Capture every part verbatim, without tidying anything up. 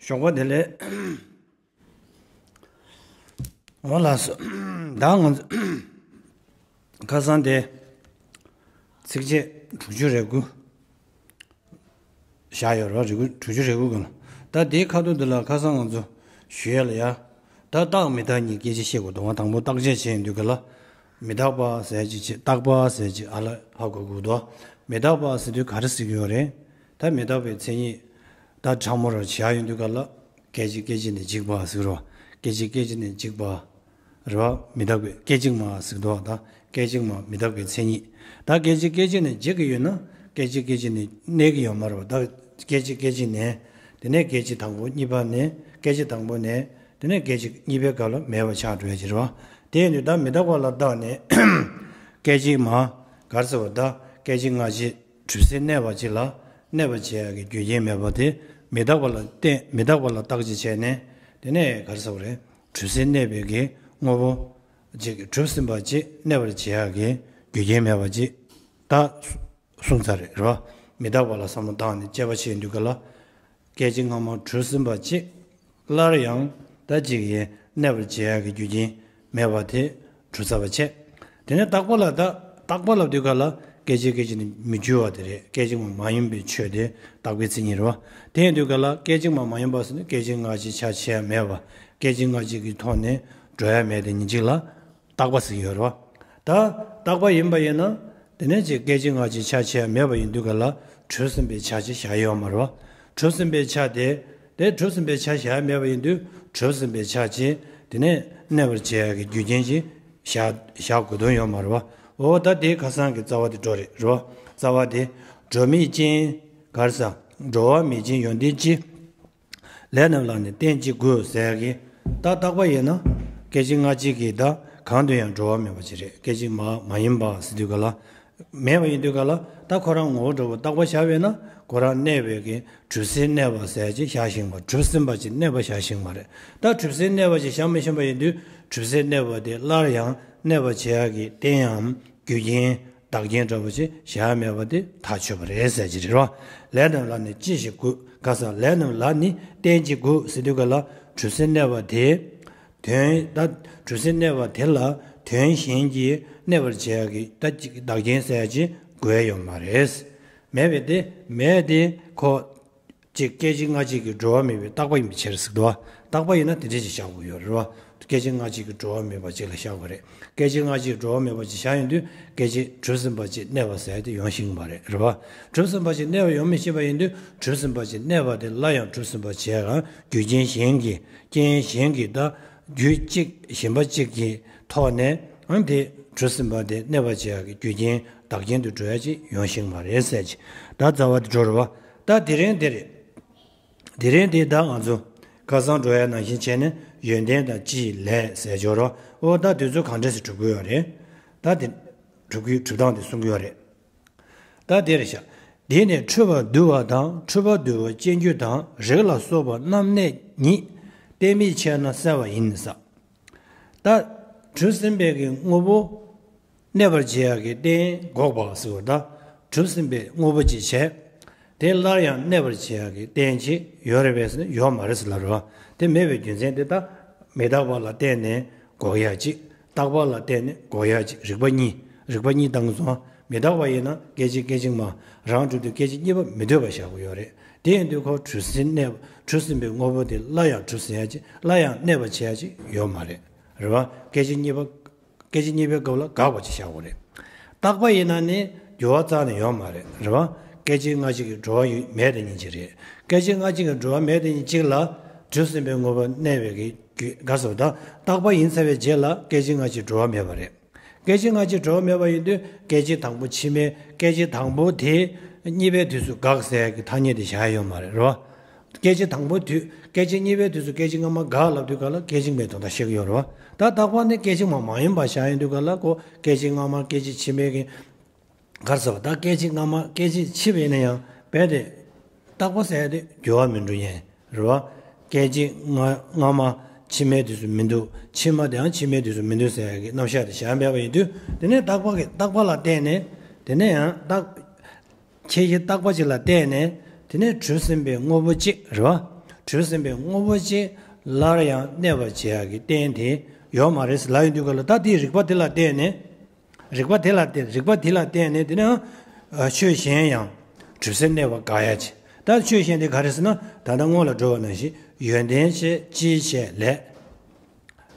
ཞོགས་པ་བདེ་ལེགས། འོ་ལགས་སོ། ད་ང་ཚོ་ཁ་སང་དེ་ཚིགས་བཅད་དྲུག་ཅུ་རེ་དགུ་བཞག་ཡོད་རེད་བ། རེ་དགུ། དྲུག་ཅུ་རེ་དགུ་གི་ལ། ད་དེའི་ཁ་ཐུག་འདི་ལ་ཁ་སང་ང་ཚོ་ཞུ་ཡ་ལ་ཡ། ད་རྟག་མི་རྟག་གཉིས་སྐད་ཆ་བཤད་དགོས་འདུག་བ། དང་པོ་རྟག་དཔྱད་བྱས་ཡོང་དུས་ག་ལ། མི་རྟག་པ་ཟེར་གྱི་བྱས། རྟག་པ་ཟེར་གྱི་ཨ་ལ་ཧ་གོ་དགོས་འདུག་མི་རྟག་པ་ཟེར་དུས་ག་རེ་ཟེར་གྱི་ཡོད་རེད། ད་མི་རྟག་པའི་མཚན་ཉིད་ད་ཕྲ་མོ་ར་བཞག་ཡོང་དུས་ག་ལ། སྐད་ཅིག་སྐད་ཅིག་ནས་འཇིག་པ་ཟེར་རོ། སྐད་ཅིག་སྐད་ཅིག་ནས་འཇིག་པ་རེད་བ། མི་རྟག་པའི་སྐད་ཅིག་མ་ཟེར་འདུག་བ། ད་སྐད་ཅིག་མ་མི་རྟག་པའི་མཚན་ཉིད། ད་སྐད་ཅིག་སྐད་ཅིག་ནས་འཇིག་གི་ཡོད་ན། སྐད་ཅིག་སྐད་ཅིག་ནས་གནས་ཀྱི་ཡོད་མ་རེད་བ། ད་སྐད་ཅིག་སྐད་ཅིག་ནས། དེ་ནས་སྐད་ཅིག་དང་པོ་གཉིས་པ་ནས། སྐད་ཅིག་དང་པོ་ནས། དེ་ནས་སྐད་ཅིག་གཉིས་པའི་སྐབས་ལ་མེད་པ་ཆགས་འགྲོ་ཡ་ཅིག་རེད་བ། དེ་ཡིན་དུས་ད་མི་རྟག་པ་ལ་བརྟགས་ནས། སྐད་ཅིག་མ། ག་རེ་ཟེར་བ། ད་སྐད་ཅིག་སྔ་ཕྱི། གྲུབ་ཟིན་གནས་པ་ཅིག་ལ་གནས་པར་བྱེད་ཡག་གི་རྒྱུ་རྐྱེན་མེད་པ་དེ། མི་རྟག་པ་ལ་བརྟེན། མི་རྟག་པ་ལ་བརྟག་དཔྱད་བྱས་ནས། དེ་ནས་ག་རེ་ཟེར་བ་རེད། གྲུབ་ཟིན་གནས་པའི་གི་དངོས་པོ་ཅིག། གྲུབ་ཟིན་པ་ཅིག་གནས་པར་བྱེད་ཡག་གི་རྒྱུ་རྐྱེན་མེད་པ་ཅིག་ད་གསུངས་ཚར་རེད། རེད་བ། མི་རྟག་པ་ལ་བསམ་བློ་བཏང་ནས་དཔྱད་པ་བྱེད་དུས་ག་ལ། སྐད་ཅིག་སྔ་མ་གྲུབ་ཟིན་པ་ཅིག་སླར་ཡང་ད་ཅིག་ཡེ་གནས་པར་བྱེད་ཡག་གི་རྒྱུ་རྐྱེན་མེད་པ་དེ་གྲུབ་ཚར་བ་བྱས། དེ་ནས་རྟག་པ་ལ། ད་རྟག་པ་ལབ་དུས་ག་ལ་སྐད་ཅིག་སྐད་ཅིག་ནས་མི་འགྱུར་བ་དེ་རེད། སྐད་ཅིག་མ་མ་ཡིན་པའི་ཆོས་དེ་རྟག་པའི་མཚན་ཉིད་རེད་བ། དེ་ཡིན་དུས་ག་ལ་སྐད་ཅིག་མ་མ་ཡིན་པ་ཟེར་ན་སྐད་ཅིག་སྔ་ཕྱི་ཆ་ཕྱེ་ཡ་མེད་པ། སྐད་ཅིག་སྔ་ཕྱི་གི་ཐོག་ནས་འགྲོ་ཡ་མེད་དེ་ཉིད་ཅིག་ལ། རྟག་པ་ཟེར་གྱི་ཡོད་རེད་བ། ད་རྟག་པ་ཡིན་པ་ཡིན་ན། དེ་ནས་ཅིག་སྐད་ཅིག་སྔ་ཕྱི་ཆ་ཕྱེ་ཡ་མེད་པ་ཡིན་དུས་ག་ལ། གྲུབ་ཟིན་པའི་ཆ་ཅིག་བཞག་ཡོད་མ་རེད་བ། གྲུབ་ཟིན་པའི་ཆ་དེ། དེ་གྲུབ་ཟིན་པའི་ཆ་བཞག་ཡ་མེད་པ་ཡིན་དུས། གྲུབ་ཟིན་པའི་ཆ་ཅིག་དེ་ནས་གནས་པར་བྱེད་ཡ་གི་རྒྱུ་རྐྱེན་ཅིག་བཞག་བཞག་དགོས་དོན་ཡོད་མ་རེད་བ། འོ་ད་དེ་ཁ་སང་གི་རྩ་བ་དེ་འགྲོ་རེད། རེད་བ། རྩ་བ་དེ། འགྲོ་མེད་ཅན། ག་རེ་ཟ། འགྲོ་བ་མེད་ཅན་ཡོན་ཏན་ཅན། ལས་རྣམས་ལ་ནི་རྟེན་ཅིག་དགོས་ཟེར་གི། ད་རྟག་པ་ཡིན་ན། སྐད་ཅིག་སྔ་ཕྱི་གི་ད་གང་དུ་ཡང་འགྲོ་བ་མེད་པ་ཅིག་རེད། སྐད་ཅིག་མ་མ་ཡིན་པ་ཟེར་དུས་ག་ལ། མེད་པ་ཡིན་དུས་ག་ལ། ད་ཁོ་རང་ངོ་བོ་འདྲ་བོ་རྟག་པ་བཞག་པས་ན། ཁོ་རང་གནས་པའི་གི་གྲུབ་ཟིན་གནས་པ་ཟེར་ཅིག་བཞག་ཤེས་པ། གྲུབ་ཟིན་པ་ཅིག་གནས་པ་བཞག་ཤེས་པ་རེད། ད་གྲུབ་ཟིན་གནས་པ་ཅིག་བཞག་མི་ཤེས་པ་ཡིན་དུས། གྲུབ་ཟིན་གནས་པ་དེ་སླར་ཡང་གནས་པར་བྱེད་ཡག་གི་རྟེན་ཡང་། རྒྱུ་རྐྱེན། བདག་རྐྱེན་འདྲ་བོ་ཅིག་བཞག་མེད་པ་དེ་ཐག་ཆོད་པ་རེད་ཟེར་གྱི་རེད་བ། ལས་རྣམས་ལ་ནི་ཅི་ཞིག་དགོས། ག་ས། ལས་རྣམས་ལ་ནི་རྟེན་ཅིག་དགོས་ཟེར་དུས་ག་ལ། གྲུབ་ཟིན་གནས་པ་དེ། དོན། ད་གྲུབ་ཟིན་གནས་པ་དེ་ལ་དོན་གཞན་གྱིས་གནས་པར་བྱེད་ཡག་གི་ད་ཅིག་བདག་རྐྱེན་ཟེར་ཡག་ཅིག་དགོས་ཡ་ཡོད་མ་རེད། མེད་པས་དེ། མེད་དེ་ཁོ། ཅིག་སྐད་ཅིག་སྔ་ཕྱི་གི་འགྲོ་བ་མེད་པའི་རྟག་པ་ཡིན་པའི་ཕྱིར་ཟེར་འདུག་བ། རྟག་པ་ཡིན་ན་དེ་འདྲ་ཞིག་བཞག་དགོས་ཡོད་རེད་བ། སྐད་ཅིག་སྔ་ཕྱི་གི་འགྲོ་བ་མེད་པ་ཅིག་ལ་བཞག་དགོས་རེད། སྐད་ཅིག་སྔ་ཕྱི་གི་འགྲོ་བ་མེད་པ་ཅིག་བཞག་ཡོང་དུས། སྐད་ཅིག་གྲུབ་ཟིན་པ་ཅིག་གནས་པ་ཟེར་དེ་ཡོང་ཤེས་ཀྱི་མ་རེད། རེད་བ། གྲུབ་ཟིན་པ་ཅིག་གནས་པ་ཡོང་མི་ཤེས་པ་ཡིན་དུས། གྲུབ་ཟིན་པ་ཅིག་གནས་པ་དེ་སླར་ཡང་གྲུབ་ཟིན་པ་བྱས་གང་རྒྱུ་རྐྱེན་གཞན་གྱིས། རྐྱེན་གཞན་གྱིས། ད་རྒྱུ་གཅིག་གཞན་པ་གཅིག་གི་ཐོག་ནས་ཨང་དེ་གྲུབ་ཟིན་པ་དེ་གནས་པ་བྱེད་ཡག་གི་རྒྱུ་རྐྱེན་བདག་རྐྱེན་དུ་འགྲོ་ཡ་ཅིག་ཡོང་ཤེས་ཀྱི་མ་རེད་ཟེར་གྱི། ད་རྩ་བ་དེ་འགྲོ་རེད་བ། ད་དེ་རིང་འདིར། དེ་རིང་འདིར་ད་ང་ཚོ་ཁ་སང་འགྲོ་ཡ་ནང་བཞིན་བྱས་ནས་ཡོན་ཏན་དང་སྤྱི་ཡི་ལས་ཟེར་འཇོག་རོགས། ཨོ་ད་དུས་ཚོད་གང་འདྲས་སེ་གྲུབ་ཀྱི་ཡོད་རེད། ད་དེ་གྲུབ་ཀྱི་གྲུབ་སྟངས་དེ་གསུང་གི་ཡོད་རེད། ད་དེ་རེད་ཤག་འདི་ནི་འཁྲུལ་པ་འདུལ་བ་དང་། འཁྲུལ་པ་འདུལ་བ་སྤྱད་འཇུག་དང་། རིགས་ལ་སོགས་པ་རྣམ་གནས་ཉིད། གཏན་མེད་ཕྱིར་ན་གསལ་བ་ཡིན་ཟེར། ད་གྲུབ་ཟིན་པའི་གི་དངོས་པོ། གནས་པར་བྱེད་ཡག་གི་རྟེན་འགོག་པ་ཟེར་བ་དང་། གྲུབ་ཟིན་པའི་དངོས་པོ་ཅིག་བྱས། དེ་སླར་ཡང་གནས་པར་བྱེད་ཡག་གི་རྟེན་ཅིག་ཡོད་རེད་པས་ཟེར་ན་ཡོད་མ་རེད་ཟེར་ལབ་རེད་བ། དེ་མེད་པའི་རྒྱུ་མཚན་དེ་ད་མི་རྟག་པ་ལ་བརྟེན་ནས་འགོག་ཡག་ཅིག་རྟག་པ་ལ་བརྟེན་ནས་འགོག་ཡག་ཅིག་རིགས་པ་གཉིས། རིགས་པ་གཉིས་བཏང་སོང་། མི་རྟག་པ་ཡིན་ན་སྐད་ཅིག་སྐད་ཅིག་མ་རང་གྲུབ་དུས་སྐད་ཅིག་གཉིས་པ་མི་འདོད་པ་བཞག་གི་ཡོད་རེད། དེ་ཡིན་དུས་ཁོ་གྲུབ་ཟིན་གནས། གྲུབ་ཟིན་པའི་དངོས་པོ་དེ་སླར་ཡང་གྲུབ་ཟིན་ཡག་ཅིག་སླར་ཡང་གནས་པར་བྱེད་ཡག་ཅིག་ཡོད་མ་རེད། རེད་བ། སྐད་ཅིག་གཉིས་པ། སྐད་ཅིག་གཉིས་པའི་སྐབས་ལ་དགག་པ་ཅིག་བཞག་དགོས་རེད། རྟག་པ་ཡིན་ན་ནི་འགྱུར་བ་རྩ་ནས་ཡོད་མ་རེད། རེད་བ། སྐད་ཅིག་སྔ་ཕྱི་གི་འགྲོ་བ་ཡོད་མེད་དེ་ཉིད་ཅིག་རེད། སྐད་ཅིག་སྔ་ཕྱི་གི་འགྲོ་བ་མེད་དེ་ཉིད་ཅིག་ལ་གྲུབ་ཟིན་པའི་དངོས་པོ་གནས་པའི་གི་རྒྱུ་དགག་སོ། ད་རྟག་པ་ཡིན་ཚར་བའི་རྗེས་ལ་སྐད་ཅིག་སྔ་ཕྱི་འགྲོ་བ་མེད་པ་རེད། སྐད་ཅིག་སྔ་ཕྱི་འགྲོ་བ་མེད་པ་ཡིན་དུས་སྐད་ཅིག་དང་པོ་ཕྱི་མའི། སྐད་ཅིག་དང་པོ་དེ་གཉིས་པའི་དུས་སུ་དགག་ཟེར་གི་ཐ་སྙད་དེ་བཞག་ཡ་ཡོད་མ་རེད། རེད་བ། སྐད་ཅིག་དང་པོ་དུས། སྐད་ཅིག་གཉིས་པའི་དུས་སུ་སྐད་ཅིག་སྔ་མ་དགག་ལབ་དུས་ག་ལ་སྐད་ཅིག་མའི་དོན་དག་བཤད་ཀྱི་ཡོད་རེད་བ། ད་རྟག་པ་ནི་སྐད་ཅིག་མ་མ་ཡིན་པ་བཞག་ཡོང་དུས་ག་ལ་ཁོ་སྐད་ཅིག་སྔ་མ་སྐད་ཅིག་ཕྱི་མའི་གི་ག་རེ་ཟེར་བ། ད་སྐད་ཅིག་སྔ་མ་སྐད་ཅིག་ཕྱི་པ་ཡིན་ན་ཡང་རྦད་དེ་རྟག་པ་ཟེར་ཡ་དེ་འགྱུར་བ་མི་འགྲོ་ཡིན། རེད་བ། སྐད་ཅིག་སྔ་སྔ་མ་ཕྱི་མའི་དུས་སུ་མི་འདུག་ཕྱི་མ་དེའང་ཕྱི་མའི་དུས་སུ་མི་འདུག་ཟེར་ཡ་གི་རྣམ་གཞག་དེ་བཞག་མེད་པ་ཡིན་དུས། དེ་ནས་རྟག་པ་གི་རྟག་པ་ལ་བརྟེན་ནས། དེ་ནས་ཡང་རྟག་ཁྱད་གཞི་རྟག་པ་ཅིག་ལ་བརྟེན་ནས། དེ་ནས་གྲུབ་ཟིན་པའི་དངོས་པོ་གཅིག་རེད་བ། གྲུབ་ཟིན་པའི་དངོས་པོ་ཅིག་སླར་ཡང་གནས་པར་བྱེད་ཡག་གི་རྟེན་དེ་ཡོད་མ་རེད་ལབ་ཡོང་དུས་སྐབས་ལ། ད་དེའི་རིགས་པ་དེ་ལ་བརྟེན་ནས། རིགས་པ་དེ་ལ་བརྟེན། རིགས་པ་དེ་ལ་བརྟེན་ནས་དེ་ནས་ཨ་ཆོས་གཞན་ཡང་གྲུབ་ཟིན་གནས་པ་དགག་ཡ་བྱེད། ད་ཆོས་གཞན་དེ་ག་རེ་ཟེར་ན། ད་ལྟ་སྔོན་ལ་འགྲོ་བ་ནང་བཞིན་ཡོན་ཏན་བྱས་ཅིའི་ཕྱིར་ལས།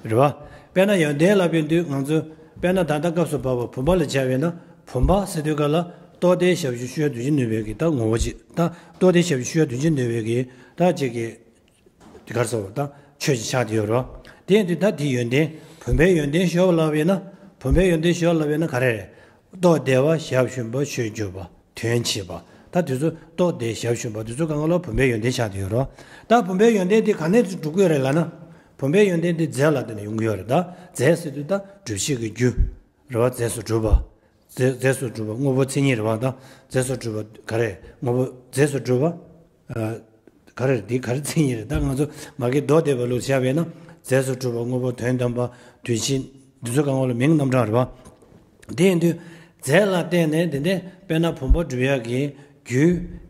རེད་བ། དཔེར་ན་ཡོན་ཏན་ལབ་པའི་དུས་ང་ཚོ་དཔེར་ན་ད་ལྟ་སྐབས་སུ་བབ་པ་བུམ་པ་ལ་སྦྱར་བས་ན། བུམ་པ་ཟེར་དུས་སྐབས་ལ་རྟོགས་ལྡན་ཞབས་ཞུམ་ཤེས་བྱ་དོན་གཅིག་ནུས་པའི་གི་ད་ངོ་བོ་ཅིག་ད་རྟོགས་ལྡན་ཞབས་ཞུམ་ཤེས་བྱ་དོན་གཅིག་ནུས་པའི་གི་ད་ཅིག་གི་དེ་གར་སོགས་ད་ཆོས་ཅིག་ཆགས་བསྡད་ཡོད་རེད་བ། དེ་ཡིན་དུས་ད་དེ་ཡོན་ཏན། བུམ་པའི་ཡོན་ཏན་ཞེས་པ་ལབ་པས་ན། བུམ་པའི་ཡོན་ཏན་ཞེས་པ་ལབ་པས་ན་ག་རེ་རེད། རྟོགས་ལྡན་པ། ཞབས་ཞུམ་པ། ཆོས་སྤྱོད་པ། དོན་བྱེད་པ། ད་དེ་ཚོ་རྟོགས་ལྡན་ཞབས་ཞུམ་པ་དེ་ཚོ་གང་ག་ལ་བུམ་པའི་ཡོན་ཏན་ཆགས་བསྡད་ཡོད་རེད་བ། ད་བུམ་པའི་ཡོན་ཏན་དེ་ག་ནས་འགྲུབ་ཀྱི་ཡོད་རེད་ལབ་ན། བུམ་པའི་ཡོན་ཏན་དེ་རྫས་ལ་བརྟེན་ནས་ཡོང་གི་ཡོད་རེད། ད་རྫས་ཟེར་དུས་ད་སྒྲུབ་བྱེད་ཀྱི་རྒྱུ་རེད་བ། རྫས་སུ་གྲུབ་པ། རྫས་རྫས་སུ་གྲུབ་པ་དངོས་པོ་མཚན་ཉིད་རེད་བ། ད་རྫས་སུ་གྲུབ་པ་ག་རེ། དངོས་པོ་རྫས་སུ་གྲུབ་པ། ཨ། ག་རེ་རེད། འདི་ག་རེ་མཚན་ཉིད་རེད། ད་ང་ཚོ་མ་གི་མདོ་སྡེ་པའི་ལུགས་བྱས་པས་ན། རྫས་སུ་གྲུབ་པ། དངོས་པོ། དོན་དམ་པ། དོན་སྤྱི། འདི་ཚོ་གང་ག་ལ་མིང་རྣམ་གྲངས་རེད་བ། དེ་ཡིན་དུས་རྫས་ལ་བརྟེན་ནས་དེ་འདྲའི་དཔེར་ན་བུམ་པ་སྒྲུབ་ཡག་གི་རྒྱུ་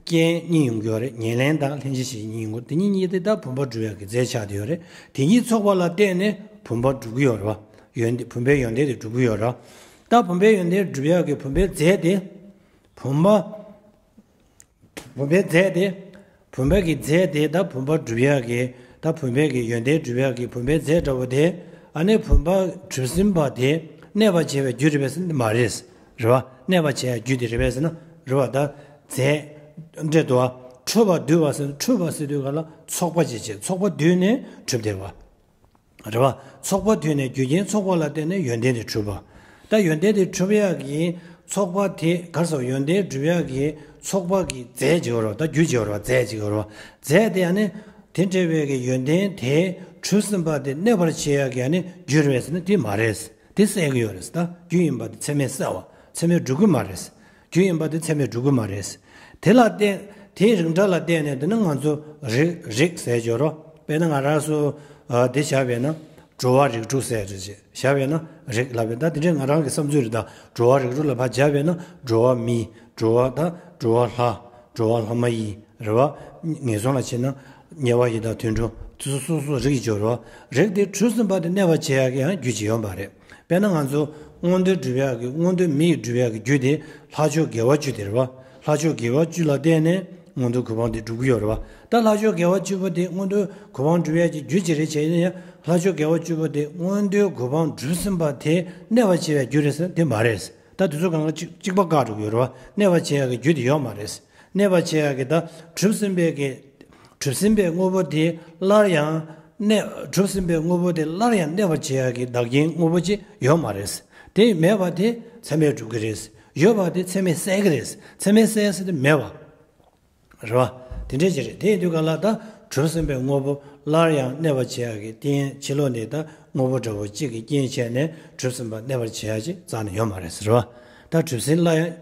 རྐྱེན་གཉིས་ཡོང་གི་ཡོད་རེད། ཉེར་ལེན་དང་ལྷན་ཅིག་བྱེད་གཉིས་ཡོང་གི། དེ་གཉིས་གཉིས་དེ་ད་བུམ་པ་སྒྲུབ་ཡག་གི་རྫས་ཆགས་བསྡད་ཡོད་རེད། དེ་གཉིས་ཚོགས་པ་ལ་བརྟེན་ནས་བུམ་པ་འགྲུབ་ཀྱི་ཡོད་རེད་བ། ཡོན་ཏན། བུམ་པའི་ཡོན་ཏན་དེ་འགྲུབ་ཀྱི་ཡོད་རེད་བ། ད་བུམ་པའི་ཡོན་ཏན་སྒྲུབ་ཡག་གི་བུམ་པའི་རྫས་དེ། བུམ་པ། བུམ་པའི་རྫས་དེ། བུམ་པའི་གི་རྫས་དེ་ད་བུམ་པ་སྒྲུབ་ཡག་གི། ད་བུམ་པའི་གི་ཡོན་ཏན་སྒྲུབ་ཡག་གི་བུམ་པའི་རྫས་འདྲ་བོ་དེ། ཨ་ནི་བུམ་པ་གྲུབ་ཟིན་པ་དེ་གནས་པར་བྱེད་པའི་རྒྱུ་རེད་པས་ཟེར་ན་མ་རེད། རེད་བ། གནས་པར་བྱེད་ཡག་རྒྱུ་དེ་རེད་པས་ཟེར་ན་རེད་བ། ད་རྫས་འདྲེ་དུ་བ། འཁྲུལ་པ་འདུས་པ་ཟེར། འཁྲུལ་པ་ཟེར་དུས་ག་ལ་ཚོགས་པ་ཅིག་བྱས། ཚོགས་པ་འདུས་ནས་གྲུབ་བསྡད་པ། རེད་བ། ཚོགས་པ་འདུས་ནས་རྒྱུ་རྐྱེན་ཚོགས་པ་ལ་བརྟེན་ནས་ཡོན་ཏན་དེ་གྲུབ་པ། ད་ཡོན་ཏན་དེ་གྲུབ་ཡག་གི་ཚོགས་པ་དེ་ག་རེ་ཟེར། ཡོན་ཏན་སྒྲུབ་ཡག་གི་ཚོགས་པ་གི་རྫས་ཅིག་ཡོད་རེད་བ། ད་རྒྱུ་ཅིག་ཡོད་རེད་བ། རྫས་ཅིག་ཡོད་རེད་བ། རྫས་དེ་ཨ་ནི་དེ་འདྲ་བའི་གི་ཡོན་ཏན་དེ་གྲུབ་ཟིན་པ་དེ་གནས་པར་བྱེད་ཡག་གི་ཨ་ནི་རྒྱུ་རེད་པས་ཟེར་ན་དེ་མ་རེད། དེ་བསལ་གི་ཡོད་རེད། ད་རྒྱུ་ཡིན་པ་དེ་ཚད་མས་བསལ་བ། ཚད་མས་སྒྲུབ་གི་མ་རེད། རྒྱུ་ཡིན་པ་དེ་ཚད་མས་སྒྲུབ་གི་མ་རེད། དེ་ལ་བརྟེན། དེའི་རིགས་འདྲ་ལ་བརྟེན་ནས་དེ་ནི་ང་ཚོ་རིགས་རིགས་ཟེར་གྱི་ཡོད་རེད། དཔེར་ན་ང་རང་ཚོ་ཨ་དེ་བཞག་པས་ན་འགྲོ་བ་རིགས་དྲུག་ཟེར་རེད། བཞག་པས་ན་རིགས་ལབ་པས། ད་དེ་འདྲའི་ང་རང་གི་བསམ་ཚུལ་རེད། ད་འགྲོ་བ་རིགས་དྲུག་ལ་ཕར་སྦྱར་བས་ན་འགྲོ་བ་མི། འགྲོ་བ། ད་འགྲོ་བ་ལྷ། འགྲོ་བ་ལྷ་མ་ཡིན། རེད་བ། ངན་སོང་ལ་བྱས་ན་དམྱལ་བ་ཡི་དྭགས་དུད་འགྲོ། དེ་ཚོ་སོ་སོ་རིགས་ཀྱི་སྦྱོར་བ། རིགས་དེ་གྲུབ་ཟིན་པ་དེ་གནས་པར་བྱེད་ཡག་གི་ཡང་རྒྱུ་ཅིག་ཡོད་པ་རེད། དཔེར་ན་ང་ཚོ་མངོན་མཐོ་སྒྲུབ་ཡག་གི། མངོན་མཐོ་མི་ཡི་སྒྲུབ་ཡག་གི་རྒྱུ་དེ་ལྷ་ཆོས་དགེ་བ་བཅུ་དེ་རེད་བ། ལྷ་ཆོས་དགེ་བ་བཅུ་ལ་བརྟེན་ནས་མངོན་མཐོའི་གོ་འཕང་དེ་སྒྲུབ་ཀྱི་ཡོད་རེད་བ། ད་ལྷ་ཆོས་དགེ་བ་བཅུ་པོ་དེ་མངོན་མཐོའི་གོ་འཕང་སྒྲུབ་ཡག་གི་རྒྱུ་ཅིག་རེད་བྱས་ན་ཡང་། ལྷ་ཆོས་དགེ་བ་བཅུ་པོ་དེ་མངོན་མཐོའི་གོ་འཕང་སྒྲུབ་ཟིན་པ་དེ་གནས་པར་བྱེད་པའི་རྒྱུ་རེད་ཟེར་ན་དེ་མ་རེད། ད་དེ་ཚོ་གང་ག་གཅིག་གཅིག་པ་བཀག་འགྲོ་གི་ཡོད་རེད་བ། གནས་པར་བྱེད་ཡག་གི་རྒྱུ་དེ་ཡོད་མ་རེད། གནས་པར་བྱེད་ཡག་གི་ད་གྲུབ་ཟིན་པའི་གི། གྲུབ་ཟིན་པའི་དངོས་པོ་དེ་སླར་ཡང་གནས། གྲུབ་ཟིན་པའི་དངོས་པོ་དེ་སླར་ཡང་གནས་པར་བྱེད་ཡག་གི་བདག་རྐྱེན་དངོས་པོ་ཅིག་ཡོད་མ་རེད། དེ་མེད་པ་དེ་ཚད་མས་གྲུབ་ཀྱི་རེད། ཡོད་པ་དེ་ཚད་མས་བསལ་གྱི་རེད། ཚད་མས་བསལ་ཟེར་དེ་མེད་པ། རེད་བ། དེ་འདྲ་ཅིག་རེད། དེ་ཡིན་དུས་ག་ལ་ད་གྲུབ་ཟིན་པའི་དངོས་པོ་སླར་ཡང་གནས་པར་བྱེད་ཡག་གི་རྟེན། ཕྱི་ལོགས་ནས་ད་དངོས་པོ་འདྲ་བོ་གཅིག་གི་རྐྱེན་བྱས་ནས་གྲུབ་ཟིན་པ་གནས་པར་བྱེད་ཡག་ཅིག་རྩ་ནས་ཡོད་མ་རེད་ཟེར་བ། ད་གྲུབ་ཟིན་སླར་ཡང་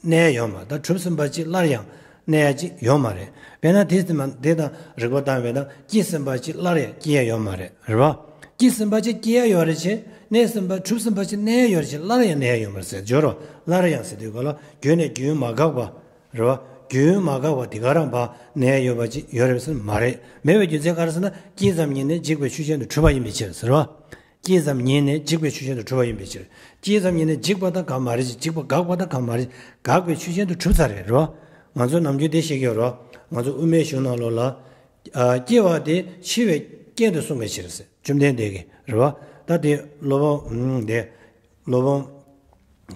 གནས་ཡོད་མ། ད་གྲུབ་ཟིན་པ་ཅིག་སླར་ཡང་གནས་ཡག་ཅིག་ཡོད་མ་རེད། དཔེར་ན་དེ་ཙམ་དེ་དང་རིགས་པ་བཏང་བས་ན་སྐྱེས་ཟིན་པ་ཅིག་སླར་ཡང་སྐྱེ་ཡག་ཡོད་མ་རེད། རེད་བ། སྐྱེས་ཟིན་པ་ཅིག་སྐྱེ་ཡག་ཡོད་རེད་བྱས། གནས་ཟིན་པ། གྲུབ་ཟིན་པ་ཅིག་གནས་ཡག་ཡོད་རེད་བྱས། སླར་ཡང་གནས་ཡག་ཡོད་མ་རེད་ཟེར་སྦྱོར་རོ། སླར་ཡང་ཟེར་དུས་ག་ལ་རྒྱུན་ནས་རྒྱུན་མ་འགག་པ། རེད་བ། རྒྱུན་མ་འགག་པ་དེ་ག་རང་བ་གནས་ཡག་ཡོད་པ་ཅིག་ཡོད་རེད་ཟེར་ན་མ་རེད། མེད་པའི་རྒྱུ་མཚན་ག་རེ་ཟེར་ན། སྐྱེས་ཙམ་ཉིད་ནས་འཇིག་པའི་ཆོས་ཅན་དུ་གྲུབ་པ་ཡིན་པའི་ཕྱིར་ཟེར་བ། སྐྱེས་ཙམ་ཉིད་ནས་འཇིག་པའི་ཆོས་ཅན་དུ་གྲུབ་པ་ཡིན་པའི་ཕྱིར། སྐྱེས་ཙམ་ཉིད་ནས་འཇིག་པ་དང་འགག་མ་རེད་ཅིག་འཇིག་པ་འགག་པ་དང་འགག་མ་རེད། འགག་པའི་ཆོས་ཅན་དུ་གྲུབ་ཚར་རེད། རེད་བ། ང་ཚོ་ནམ་རྒྱུན་དེ་བཤད་ཀྱི་ཡོད་རེད་བ། ང་ཚོ་དབུ་མའི་གཞུང་ནང་ལོགས་ལ། ཨ། སྐྱེ་བ་དེ་འཆི་བའི་རྐྱེན་དུ་གསུངས་པའི་ཕྱིར་ཟེར། བཅོམ་ལྡན་འདས་ཀྱིས་རེད་བ། ད་དེ་སློབ་དཔོན། ཨུམ། དེ་སློབ་དཔོན་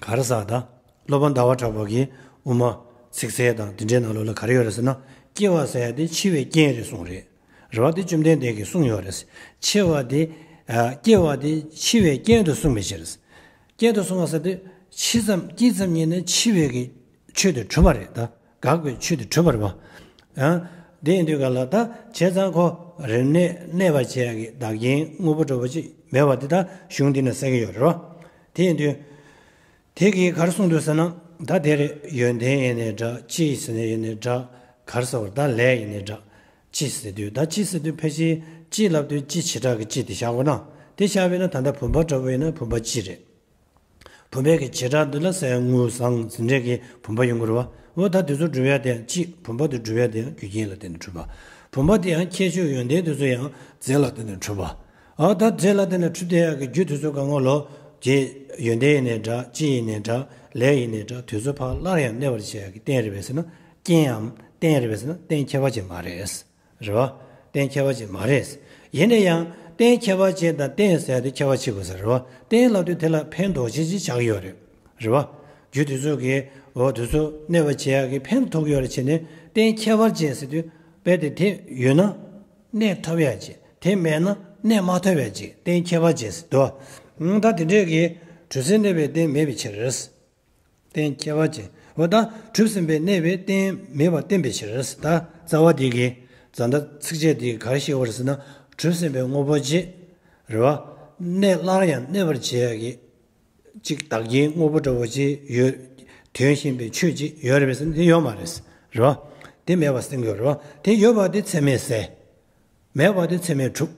ག་རེ་ཟེར། ད་སློབ་དཔོན་ཟླ་བ་གྲགས་པ་གིས་དབུ་མ་ཚིག་གསལ་དང་དེ་འདྲའི་ནང་ལོགས་ལ་ག་རེ་ཡོད་རེད་ཟེར་ན། སྐྱེ་བ་ཟེར་ཡ་དེ་འཆི་བའི་རྐྱེན་རེད་གསུངས་རེད། རེད་བ། དེ་བཅོམ་ལྡན་འདས་ཀྱིས་གསུངས་ཡོད་རེད། འཆི་བ་དེ། ཨ། སྐྱེ་བ་དེ་འཆི་བའི་རྐྱེན་དུ་གསུངས་པའི་ཕྱིར། རྐྱེན་དུ་གསུངས་པ་ཟེར་དུས་འཆི་ཙམ། སྐྱེས་ཙམ་ཉིད་ནས་འཆི་བའི་གི་ཆོས་དེ་གྲུབ་པ་རེད་ད། འགག་པའི་ཆོས་དེ་གྲུབ་པ་རེད་བ། ཡང་དེ་ཡིན་དུས་ག་ལ་ད་བྱས་ཙང་ཁོ་རིམས་ནད་གནས་པར་བྱེད་ཡག་གི་བདག་རྐྱེན་དངོས་པོ་འདྲ་བོ་ཅིག་མེད་པ་དེ་ད་གཞུང་འདི་ནས་གསལ་གྱི་ཡོད་རེད་བ། དེ་ཡིན་དུས་དེ་གིས་ག་རེ་གསུངས་འདུག་ཟེར་ན། ད་དེ་རེད། ཡོན་ཏན་ཡིན་ནའི་འདྲ། སྤྱི་ཟེར་ནས་ཡིན་ནའི་འདྲ། ག་རེ་ཟེར་བ། ད་ལས་ཡིན་ནའི་འདྲ། སྤྱི་ཟེར་དུས། ད་སྤྱི་ཟེར་དུས་ཕལ་ཆེར་སྤྱི་ལབ་དུས་སྤྱི་བྱེ་བྲག་གི་སྤྱི་དེ་བཞག་དགོས་ན། དེ་བཞག་པས་ན་ད་ལྟ་བུམ་པ་འདྲ་བོ་ཡིན་ན་བུམ་པ་སྤྱི་རེད། བུམ་པའི་གི་བྱེ་བྲག་འདི་ལ་ཟེར་དངུལ་ཟངས་ཟེར་འདྲའི་གི་བུམ་པ་ཡོང་གི་རེད་བ། འོ་ད་དེ་ཚོ་གྲུབ་ཡ་དེ་སྤྱི། བུམ་པ་དེ་གྲུབ་ཡ་དེ་རྒྱུ་རྐྱེན་ལ་བརྟེན་ནས་གྲུབ་པ། བུམ་པ་དེ་ཡང་ཁྱད་ཆོས་ཡོན་ཏན་དེ་ཚོ་ཡང་རྫས་ལ་བརྟེན་ནས་གྲུབ་པ། ཨ་ད་རྫས་ལ་བརྟེན་ནས་གྲུབ་བསྡད་ཡག་གི་རྒྱུ་དེ་ཚོ་གང་ག་ལོ། རྗེས་ཡོན་ཏན་ཡིན་ནའི་འདྲ། སྤྱི་ཡིན་ནའི་འདྲ། ལས་ཡིན་ནའི་འདྲ། དེ་ཚོ་ཕར་སླར་ཡང་གནས་པར་བྱེད་ཡག་གི་རྟེན་རེད་པས་ཟེར་ན། རྐྱེན་ནམ་རྟེན་རེད་པས་ཟེར་ན། རྟེན་ཁྱད་པར་ཅན་མ་རེད། རེད་བ། རྟེན་ཁྱད་པར་ཅན་མ་རེད། ཡིན་ན་ཡང་རྟེན་ཁྱད་པར་ཅན་དང་རྟེན་ཟེར་དེ་ཁྱད་པར་ཕྱེ་དགོས་ས་རེད་བ། རྟེན་ལབ་དུས་དེ་ལ་ཕན་འདོགས་བྱེད་ཅིག་བྱ་གི་ཡོད་རེད། རེད་བ། རྒྱུ་དེ་ཚོ་གིས་འོ་དེ་ཚོ་གནས་པར་བྱེད་ཡག་གི་ཕན་ཐོགས་ཀྱི་ཡོད་རེད་བྱས་ནས། རྟེན་ཁྱད་པར་ཅན་ཟེར་དུས་དཔེ་དེ་དེ་ཡོད་ན་གནས་ཐུབ་ཡག་ཅིག་དེ་མེད་ན་གནས་མ་ཐུབ་ཡག་ཅིག་རྟེན་ཁྱད་པར་ཅན་ཟེར་དུས། ད་དེ་འདྲས་ཀྱི་གྲུབ་ཟིན་གནས་པའི་རྟེན་མེད་པའི་ཕྱིར། རྟེན་ཁྱད་པར་ཅན། འོ་ད་གྲུབ་ཟིན་པའི་གནས་པའི་རྟེན་མེད་པར་བསྟན་པའི་ཕྱིར། ད་རྩ་བ་འདི་གི་ཛ་འདྲ་ཚིགས་བཅད་འདི་ག་རེ་བཤད་པ་རེད་ཟེར་ན། གྲུབ་ཟིན་པའི་དངོས་པོ་གཅིག་རེད་བ། གནས་སླར་ཡང་གནས་པར་བྱེད་ཡག་གི་གཅིག་བདག་རྐྱེན་དངོས་པོ་འདྲ་བོ་གཅིག་ཡོད། དོན་གཞན་པའི་ཆོས་གཅིག་ཡོད་རེད་པས་ཟེར་ན་དེ་ཡོད་མ་རེད། རེད་བ། དེ་མེད་པར་བསྟན་དགོས་རེད་བ། དེ་ཡོད་པ་དེ་ཚད་མས་གསལ། མེད་པ་དེ་ཚད་མས་གྲུབ།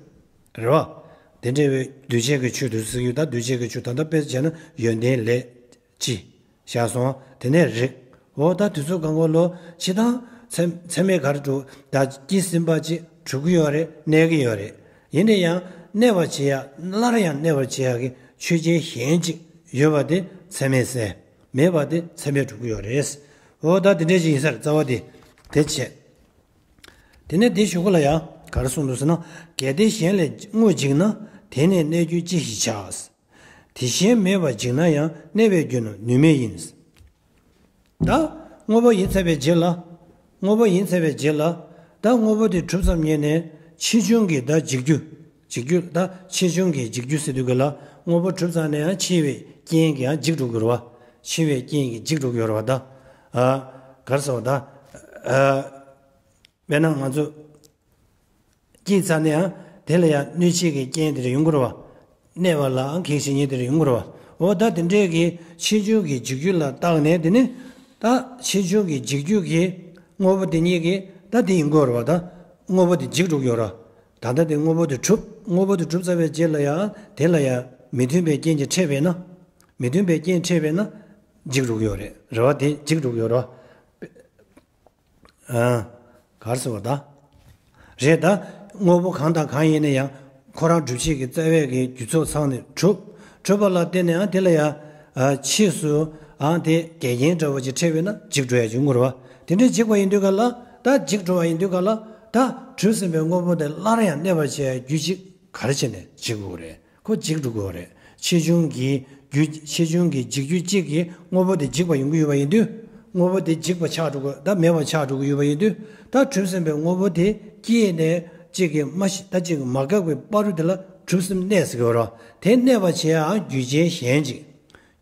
རེད་བ། དེ་འདྲ་བའི་འདུས་བྱས་ཀྱི་ཆོས་དེ་ཚོ་ཡོད། ད་འདུས་བྱས་ཀྱི་ཆོས་ད་ལྟ་དཔེ་བྱས་ན་ཡོན་ཏན་ལས་སྤྱི་བཞག་སོང་། དེ་ནས་རིགས། འོ་ད་དེ་ཚོ་གང་ག་ལོ། སྤྱིར་བཏང་ཚད་ཚད་མས་ག་རེ་གྲུབ། ད་སྐྱེས་ཟིན་པ་ཅིག་གྲུབ་ཀྱི་ཡོད་རེད། གནས་ཀྱི་ཡོད་རེད། ཡིན་ན་ཡང་གནས་པར་བྱེད་ཡ། སླར་ཡང་གནས་པར་བྱེད་ཡ་གི་ཆོས་ཅན་གཞན་ཅིག་ཡོད་པ་དེ་ཚད་མས་གསལ། མེད་པ་དེ་ཚད་མས་གྲུབ་ཀྱི་ཡོད་རེད། འོ་ད་དེ་འདྲ་ཞིག་ཡིན་ས་རེད། རྩ་བ་དེ་དེ་བྱས། དེ་ནས་དེའི་གཞུག་གུ་ལ་ཡང་ག་རེ་གསུངས་འདུག་ཟེར་ན། གལ་ཏེ་གཞན་ལས་དངོས་འཇིག་ན། དེ་ནི་གནས་རྒྱུ་ཅི་ཞིག་བྱ། དེ་གཞན་མེད་པར་འཇིག་ན་ཡང་། གནས་པའི་རྒྱུ་རྣམས་ནུས་མེད་ཡིན། ད་དངོས་པོ་ཡིན་ཚར་བའི་རྗེས་ལ། དངོས་པོ་ཡིན་ཚར་བའི་རྗེས་ལ། ད་དངོས་པོ་དེ་གྲུབ་ཙམ་ཉིད་ནས་ཆེ་ཆུང་གི་ད་འཇིག་རྒྱུ། འཇིག་རྒྱུ། ད་ཆེ་ཆུང་གི་འཇིག་རྒྱུ་ཟེར་དུས་ག་ལ། དངོས་པོ་གྲུབ་ཙམ་ནས་ཡང་ཆེ་བའི་རྐྱེན་གྱིས་ཡང་འཇིག་འགྲོ་གི་རེད་བ། ཆེ་བའི་རྐྱེན་གྱིས་འཇིག་འགྲོ་གི་ཡོད་རེད་བ་ད། ཨ། ག་རེ་ཟེར་བ་ད། ཨ། དཔེར་ན་ང་ཚོ་སྐྱེས་ཚར་ནའང་དེ་ལ་ཡང་གནོད་བྱེད་ཀྱི་རྐྱེན་དེ་འདྲ་ཡོང་གི་རེད་བ། གནས་པ་ལའང་གེགས་བྱེད་མཁན་དེ་འདྲ་ཡོང་གི་རེད་བ། འོ་ད་དེ་འདྲའི་གི་ཆེ་ཆུང་གི་འཇིག་རྒྱུ་ལ་བརྟགས་ནས། དེ་ནི་ད་ཆེ་ཆུང་གི་འཇིག་རྒྱུ་གི་དངོས་པོ་དེ་གཉིས་ཀྱི་ད་དེ་ཡིན་དགོས་རེད་བ། ད་དངོས་པོ་དེ་འཇིག་འགྲོ་གི་ཡོད་རེད། ད་ལྟ་དེ་དངོས་པོ་དེ་གྲུབ། དངོས་པོ་དེ་གྲུབ་ཚར་བའི་རྗེས་ལ་ཡང་དེ་ལ་ཡང་མི་མཐུན་པའི་རྐྱེན་གྱིས་འཕྲད་པས་ན། མི་མཐུན་པའི་རྐྱེན་འཕྲད་པས་ན་འཇིག་འགྲོ་གི་ཡོད་རེད། རེད་བ། དེ་འཇིག་འགྲོ་གི་ཡོད་རེད་བ། ཨ། ག་རེ་ཟེར་བ་ད། རེད་ད། དངོས་པོ་གང་དང་གང་ཡིན་ན་ཡང་ཁོ་རང་སྒྲུབ་བྱེད་ཀྱི་རྩ་བའི་གི་རྒྱུ་ཚོགས་ཚང་ནས་གྲུབ། གྲུབ་པ་ལ་བརྟེན་ནས་ཡང་དེ་ལ་ཡང་། ཨ། ཕྱིས་སུ་ཨང་དེ་འགལ་རྐྱེན་འདྲ་བོ་ཅིག་འཕྲད་པས་ན་འཇིག་འགྲོ་ཡ་ཅིག་ཡོང་གི་རེད་བ། དེ་འདྲའི་འཇིག་པ་ཡིན་དུས་ག་ལ། ད་འཇིག་འགྲོ་བ་ཡིན་དུས་ག་ལ། ད་གྲུབ་ཟིན་པའི་དངོས་པོ་དེ་སླར་ཡང་གནས་པར་བྱེད་ཡ་རྒྱུ་ཅིག་ག་རེ་བྱས་ནས་འཇིག་དགོས་རེད། ཁོ་འཇིག་འགྲོ་གི་ཡོད་རེད། ཆེ་ཆུང་གི་རྒྱུ། ཆེ་ཆུང་གི་འཇིག་རྒྱུ་གཅིག་གིས་དངོས་པོ་དེ་འཇིག་པ་ཡོང་གི་ཡོད་པ་ཡིན་དུས། དངོས་པོ་དེ་འཇིག་པ་ཆགས་འགྲོ་གི། ད་མེད་པ་ཆགས་འགྲོ་གི་ཡོད་པ་ཡིན་དུས། ད་གྲུབ་ཟིན་པའི་དངོས་པོ་དེ་སྐྱེས་ནས་གཅིག་གིས་མ་ཤི། ད་གཅིག་གིས་མ་འགག་པའི་བར་དུ་དེ་ལ་གྲུབ་ཟིན་གནས་ཟེར་གི་ཡོད་རེད། དེ་གནས་པ་བྱེད་ཡའང་རྒྱུ་རྐྱེན་གཞན་གཅིག་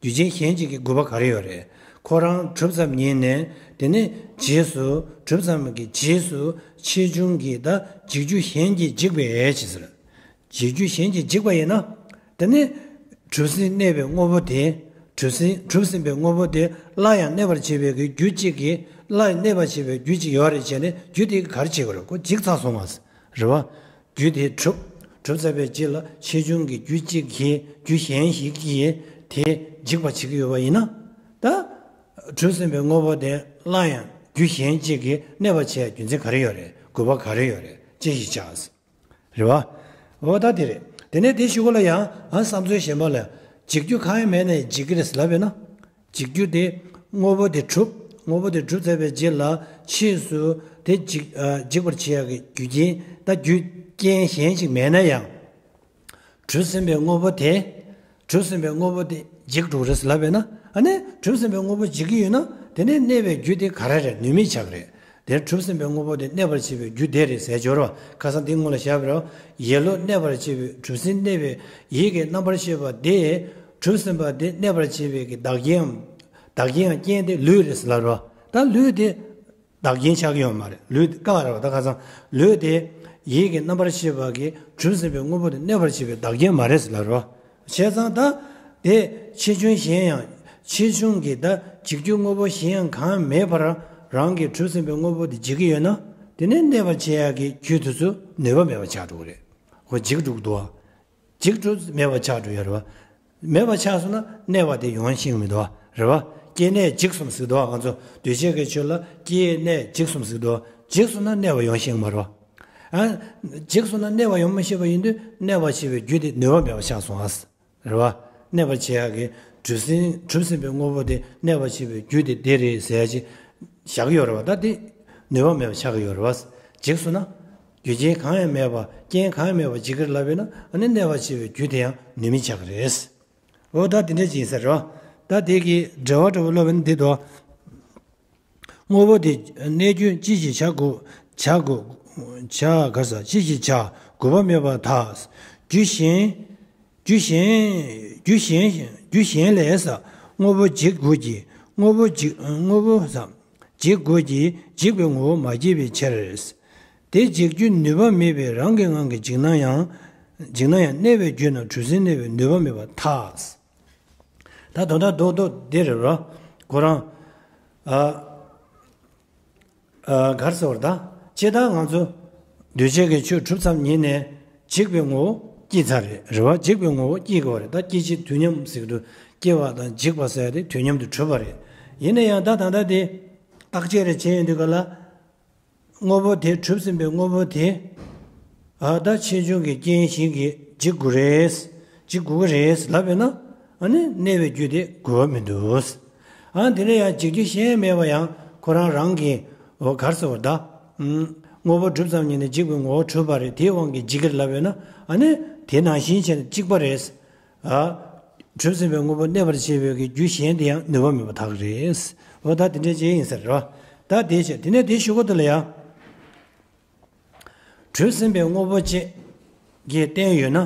རྒྱུ་རྐྱེན་གཞན་གཅིག་གི་དགོས་པ་ག་རེ་ཡོད་རེད། ཁོ་རང་གྲུབ་ཙམ་ཉིད་ནས། དེ་ནས་རྗེས་སུ། གྲུབ་ཙམ་གྱི་རྗེས་སུ་ཆེ་ཆུང་གི་ད་འཇིག་རྒྱུ་གཞན་གྱིས་འཇིག་པའི་ཕྱིར་ཟེར། འཇིག་རྒྱུ་གཞན་གྱིས་འཇིག་པ་ཡིན་ན། དེ་ནི་གྲུབ་ཟིན་གནས་པའི་དངོས་པོ་དེ། གྲུབ་ཟིན། གྲུབ་ཟིན་པའི་དངོས་པོ་དེ་སླར་ཡང་གནས་པར་བྱེད་པའི་གི་རྒྱུ་གཅིག་གིས། སླར་ཡང་གནས་པར་བྱེད་པའི་རྒྱུ་གཅིག་ཡོད་རེད་བྱས་ནས། རྒྱུ་དེ་ག་རེ་བྱེད་དགོས་རེད། ཁོ་འཇིག་ཚར་སོང་བ་རེད་བ། རྒྱུ་དེ་གྲུབ། གྲུབ་ཚར་བའི་རྗེས་ལ་ཆེ་ཆུང་གི་རྒྱུ་གཅིག་གིས། རྒྱུ་གཞན་ཞིག་གིས་དེ་འཇིག་པར་བྱེད་ཀྱི་ཡོད་པ་ཡིན་ན། ད་གྲུབ་ཟིན་པའི་དངོས་པོ་དེ་སླར་ཡང་རྒྱུ་གཞན་གཅིག་གིས་གནས་པར་བྱེད་རྒྱུ་མཚན་ག་རེ་ཡོད་རེད། དགོས་པ་ག་རེ་ཡོད་རེད། ཅི་ཞིག་བྱ། རེད་བ། འོ་ད་དེ་རེད། དེ་ནས་དེ་གཞུག་གུ་ལ་ཡང་། ཨ། བསམ་ཚུལ་གཞན་པ་ལ། འཇིག་རྒྱུ་གང་ཡང་མེད་ནའི་འཇིག་གི་རེད་ལབ་པས་ན། འཇིག་རྒྱུ་དེ་དངོས་པོ་དེ་གྲུབ། དངོས་པོ་དེ་གྲུབ་ཚར་བའི་རྗེས་ལ་ཕྱིས་སུ་དེ་འཇིག་ཨ། འཇིག་པར་བྱེད་ཡག་གི་རྒྱུ་རྐྱེན། ད་རྒྱུ་རྐྱེན་གཞན་ཞིག་མེད་ན་ཡང་། གྲུབ་ཟིན་པའི་དངོས་པོ་དེ། གྲུབ་ཟིན་པའི་དངོས་པོ་དེ་འཇིག་འགྲོ་གི་རེད་ལབ་པས་ན། ཨ་ནི་གྲུབ་ཟིན་པའི་དངོས་པོ་འཇིག་གི་ཡོད་ན། དེ་ནས་གནས་པའི་རྒྱུ་དེ་ག་རེ་རེད། ནུས་མེད་ཆགས་ཀྱི་རེད། དེར་གྲུབ་ཟིན་པའི་དངོས་པོ་དེ་གནས་པར་བྱེད་པའི་རྒྱུ་དེ་རེད་ཟེར་སྦྱོར་བ། ཁ་སང་འདི་སྔོན་ལ་བཞག་པ་རེད། ཡིད་བློ་གནས་པར་བྱེད་པའི། གྲུབ་ཟིན་གནས་པའི་ཡིད་ཀྱི་རྣམ་པར་ཤེས་པ་དེ། གྲུབ་ཟིན་པ་དེ་གནས་པར་བྱེད་པའི་གི་བདག་རྐྱེན་ཡང་། བདག་རྐྱེན་ཡང་རྐྱེན་དེ་ལུས་རེད་ལབ་རེད། ད་ལུས་དེ་བདག་རྐྱེན་ཆགས་ཀྱི་ཡོད་མ་རེད། ལུས་དེ་བཀག་རེད་བ། ད་ཁ་སང་ལུས་དེ་ཡིད་ཀྱི་རྣམ་པར་ཤེས་པ་གིས་གྲུབ་ཟིན་པའི་དངོས་པོ་དེ་གནས་པར་བྱེད་པའི་བདག་རྐྱེན་མ་རེད་ལབ་རེད་བ། བྱས་ཙང་ད་དེ་ཆེ་ཆུང་གཞན་ཡང་། ཆེ་ཆུང་གི་ད་འཇིག་རྒྱུ་དངོས་པོ་གཞན་ཡང་གང་མེད་པར་རང་གི་གྲུབ་ཟིན་པའི་དངོས་པོ་དེ་འཇིག་གི་ཡོད་ན། དེ་ནས་གནས་པར་བྱེད་ཡག་གི་རྒྱུ་དེ་ཚོ་ནུས་པ་མེད་པ་ཆགས་འགྲོ་གི་རེད། ཁོ་འཇིག་འགྲོ་གི་འདུག་བ། འཇིག་འགྲོ་མེད་པ་ཆགས་འགྲོ་ཡ་རེད་བ། མེད་པ་ཆགས་སོང་ན་གནས་པ་དེ་ཡོང་ཤེས་མི་འདུག་བ། རེད་བ། སྐྱེས་ནས་འཇིག་གསུམ་ཟེར་འདུག་བ། ང་ཚོ་འདུས་བྱས་ཀྱི་ཆོས་ལ་སྐྱེས་ནས་འཇིག་གསུམ་ཟེར་འདུག་བ། འཇིག་སོང་ན་གནས་པ་ཡོང་ཤེས་མ་རེད་བ། ཨ། འཇིག་སོང་ན་གནས་པ་ཡོང་མི་ཤེས་པ་ཡིན་དུས་གནས་པར་བྱེད་པའི་རྒྱུ་དེ་ནུས་པ་མེད་པ་ཆགས་སོང་ཨ། རེད་བ། གནས་པར་བྱེད་ཡག་གི་གྲུབ་ཟིན་གྲུབ་ཟིན་པའི་དངོས་པོ་དེ་གནས་པར་བྱེད་པའི་རྒྱུ་དེ་དེ་རེད་ཟེར་ཡག་ཅིག་བཞག་གི་ཡོད་རེད་བ། ད་དེ་ནུས་པ་མེད་པ་ཆགས་ཀྱི་ཡོད་རེད་བ། འཇིག་སོང་ན། རྒྱུ་རྐྱེན་གང་ཡང་མེད་པ་རྐྱེན་གང་ཡང་མེད་པ་འཇིག་གི་རེད་ལབ་ཡོད་ན་ཨ་ནི་གནས་པར་བྱེད་པའི་རྒྱུ་དེ་ཡང་ནུས་མེད་ཆགས་ཀྱི་རེད། འོ་ད་དེ་འདྲ་ཅིག་ཡིན་ས་རེད་བ། ད་དེ་གི་འགྲེལ་བ་འདྲ་བོ་སློབ་པ་ནི་འདི་དོ། དངོས་པོ་དེ་གནས་རྒྱུ་ཅི་ཞིག་བྱ་དགོས། བྱ་དགོས། བྱ་ག་ས་ཅི་ཞིག་བྱ་དགོས་པ་མེད་པར་ཐལ། རྒྱུ་གཞན། རྒྱུ་གཞན། རྒྱུ་གཞན། རྒྱུ་གཞན་ལས་ས་དངོས་པོ་འཇིག་དགོས་ཀྱི། དངོས་པོ་འཇིག་དངོས་པོ་ས་འཇིག་དགོས་ཀྱི་འཇིག་པའི་ངོ་བོ་མ་སྐྱེས་པའི་ཕྱིར། དེ་འཇིག་རྒྱུའི་ནུས་པ་མེད་པས་རང་གི་ངང་གིས་འཇིག་ན་ཡང་། འཇིག་ན་ཡང་གནས་པའི་རྒྱུ་ན་གྲུབ་ཟིན་གནས་པའི་ནུས་པ་མེད་པར་ཐལ། ད་དོན་དག་རྡོག་རྡོག་འདི་རེད་རོ། ཁོ་རང་། ཨ། ཨ། ག་རེ་ཟེར་བ་རེད་ད། སྤྱིར་བཏང་ང་ཚོ་འདུས་བྱས་ཀྱི་ཆོས་གྲུབ་ཙམ་ཉིད་ནས་འཇིག་པའི་ངོ་བོ་སྐྱེས་ཚར་རེད། རེད་བ། འཇིག་པའི་ངོ་བོ་སྐྱེས་དགོས་རེད། ད་སྐྱེ་འཇིག་དུས་མཉམ་ཟེར་གྱི་འདུག་སྐྱེ་བ་དང་འཇིག་པ་ཟེར་ཡ་དེ་དུས་མཉམ་དུ་གྲུབ་པ་རེད། ཡིན་ན་ཡང་ད་ད་ལྟ་དེ་བརྟག་དཔྱད་རེ་བྱས་ཡོང་དུས་ག་ལ། དངོས་པོ་དེ་གྲུབ་ཟིན་པའི་དངོས་པོ་དེ། ཨ། ད་ཆེ་ཆུང་གི་རྐྱེན་ཞིག་གིས་འཇིག་དགོས་རེད། འཇིག་དགོས་ཀྱི་རེད་ལབ་ཡོད་ན། ཨ་ནི་གནས་པའི་རྒྱུ་དེ་དགོས་པ་མི་འདུག་ཨ། དེ་ནས་ཡང་འཇིག་རྒྱུ་གཞན་མེད་པ་ཡང་ཁོ་རང་རང་གི། འོ། ག་རེ་ཟེར་བ་ད། ཨུམ། དངོས་པོ་གྲུབ་ཙམ་ཉིད་ནས་འཇིག་པའི་ངོ་བོ་གྲུབ་པ་རེད། དེའི་དབང་གིས་འཇིག་གི་རེད་ལབ་ཡོད་ན། ཨ་ནི་དེ་ནང་བཞིན་བྱས་ནས་གཅིག་པ་རེད། ཨ། གྲུབ་ཟིན་པའི་དངོས་པོ་གནས་པར་བྱེད་པའི་གི་རྒྱུ་གཞན་དེ་ཡང་ནུས་པ་མེད་པར་ཐལ་གྱི་རེད། འོ་ད་དེ་འདྲ་ཅིག་ཡིན་ས་རེད་བ། ད་དེ་བྱས་དེ་ནས་དེ་ཞུ་གི་འདུག་ལ་ཡ། གྲུབ་ཟིན་པའི་དངོས་པོ་གཅིག་གིས་བརྟེན་ཡོད་ན།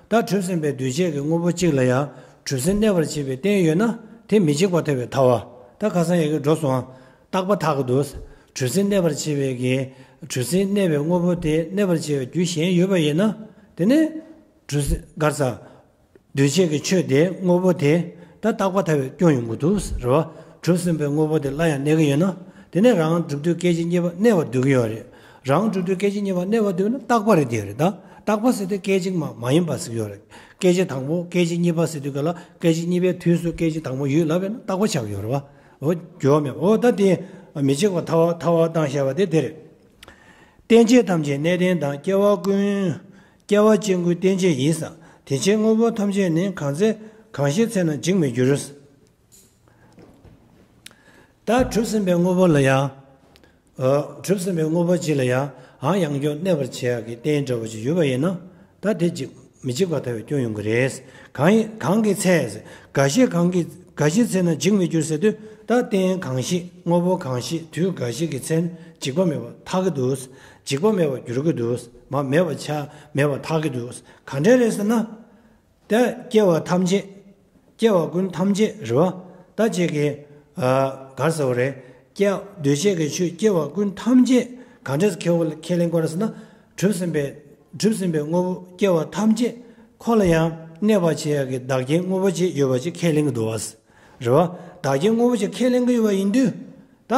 ད་གྲུབ་ཟིན་པའི་འདུས་བྱས་ཀྱི་དངོས་པོ་གཅིག་ལ་ཡང་གྲུབ་ཟིན་གནས་པར་བྱེད་པའི་བརྟེན་ཡོད་ན་དེ་མི་འཇིག་པར་ཐལ་བའི་ཐལ་བ། ད་ཁ་སང་ཡ་གི་འགྲོ་སོང་ཨ། རྟག་པ་ཐལ་གྱི་འདུག་གྲུབ་ཟིན་གནས་པར་བྱེད་པའི་གི། གྲུབ་ཟིན་གནས་པའི་དངོས་པོ་དེ་གནས་པར་བྱེད་པའི་རྒྱུ་གཞན་ཡོད་པ་ཡིན་ན། དེ་ནི། གྲུབ་ཟིན་ག་རེ་ཟ། འདུས་བྱས་ཀྱི་ཆོས་དེ་དངོས་པོ་དེ་ད་རྟག་པ་ཐལ་བའི་སྐྱོན་ཡོང་གི་འདུག་རེད་བ། གྲུབ་ཟིན་པའི་དངོས་པོ་དེ་སླར་ཡང་གནས་ཀྱི་ཡོད་ན། དེ་ནས་རང་གྲུབ་དུས་སྐད་ཅིག་གཉིས་པ་གནས་པར་འདོད་ཀྱི་ཡོད་རེད། རང་གྲུབ་དུས་སྐད་ཅིག་གཉིས་པ་གནས་པར་འདོད་ན་རྟག་པ་རེད་དེ་རེད་ད། རྟག་པ་ཟེར་དུས་སྐད་ཅིག་མ་མ་ཡིན་པ་ཟེར་གྱི་ཡོད་རེད། སྐད་ཅིག་དང་པོ་སྐད་ཅིག་གཉིས་པ་ཟེར་དུས་ག་ལ་སྐད་ཅིག་གཉིས་པའི་དུས་སུ་སྐད་ཅིག་དང་པོ་ཡོད་ལབ་པས་ན་རྟག་པ་ཆགས་ཀྱི་ཡོད་རེད་བ། འོ་འགྱུར་བ་མེད། འོ་ད་དེ་མི་འཇིག་པར་ཐལ་བ་ཐལ་བ་བཏང་བཞག་པ་དེ་དེ་རེད། རྟེན་བཅས་ཐམས་ཅད་གནས་བརྟན་དང་། སྐྱེ་བ་ཀུན། སྐྱེ་བ་ཅན་ཀུན་རྟེན་བཅས་ཡིན་ས། དེ་ཕྱིར་དངོས་པོ་ཐམས་ཅད་ནི། གང་ཚེ་གང་ཞིག་ཚེ་ན་འཇིག་མི་འགྱུར། ད་གྲུབ་ཟིན་པའི་དངོས་པོ་ལ་ཡང་། ཨ། གྲུབ་ཟིན་པའི་དངོས་པོ་གཅིག་ལ་ཡང་ཡང་ཡང་བསྐྱར་གནས་པར་བྱེད་ཡག་གི་རྟེན་འདྲ་བོ་ཅིག་ཡོད་པ་ཡིན་ན། ད་དེ་འཇིག་མི་འཇིག་པར་ཐལ་བའི་སྐྱོན་ཡོང་གི་རེད། གང་ཡིན་གང་གི་ཚེ། འགའ་ཞིག་གང་གི་འགའ་ཞིག་ཚེ་ན་འཇིག་མི་འགྱུར་ཟེར་དུས། ད་རྟེན་གང་ཞིག་དངོས་པོ་གང་ཞིག་དུས་འགའ་ཞིག་གི་ཚེ་ན་འཇིག་པ་མེད་པར་ཐལ་གྱི་འདུག་འཇིག་པ་མེད་པར་འགྱུར་གྱི་འདུག་མ་མེད་པར་ཆ་མེད་པར་ཐལ་གྱི་འདུག་ག་འདྲ་རེད་ཟེར་ན། ད་སྐྱེ་བ་ཐམས་ཅད། སྐྱེ་བ་ཀུན་ཐམས་ཅད་རེད་བ། ད་ཅིག་གིས། ཨ། ག་རེ་ཟེར་བ་རེད། སྐྱེ། འདུས་བྱས་ཀྱི་ཆོས་སྐྱེ་བ་ཀུན་ཐམས་ཅད་ག་འདྲས་ཁས་ཁས་ལེན་དགོས་རེད་ཟེར་ན། གྲུབ་ཟིན་པའི། གྲུབ་ཟིན་པའི་དངོས་པོ་སྐྱེ་བ་ཐམས་ཅད་ཁོ་ལ་ཡང་གནས་པར་བྱེད་ཡག་གི་བདག་རྐྱེན་དངོས་པོ་ཅིག་ཡོད་པ་ཅིག་ཁས་ལེན་གྱི་འདུག་བ། རེད་བ། བདག་རྐྱེན་དངོས་པོ་ཅིག་ཁས་ལེན་གྱི་ཡོད་པ་ཡིན་དུས། ད་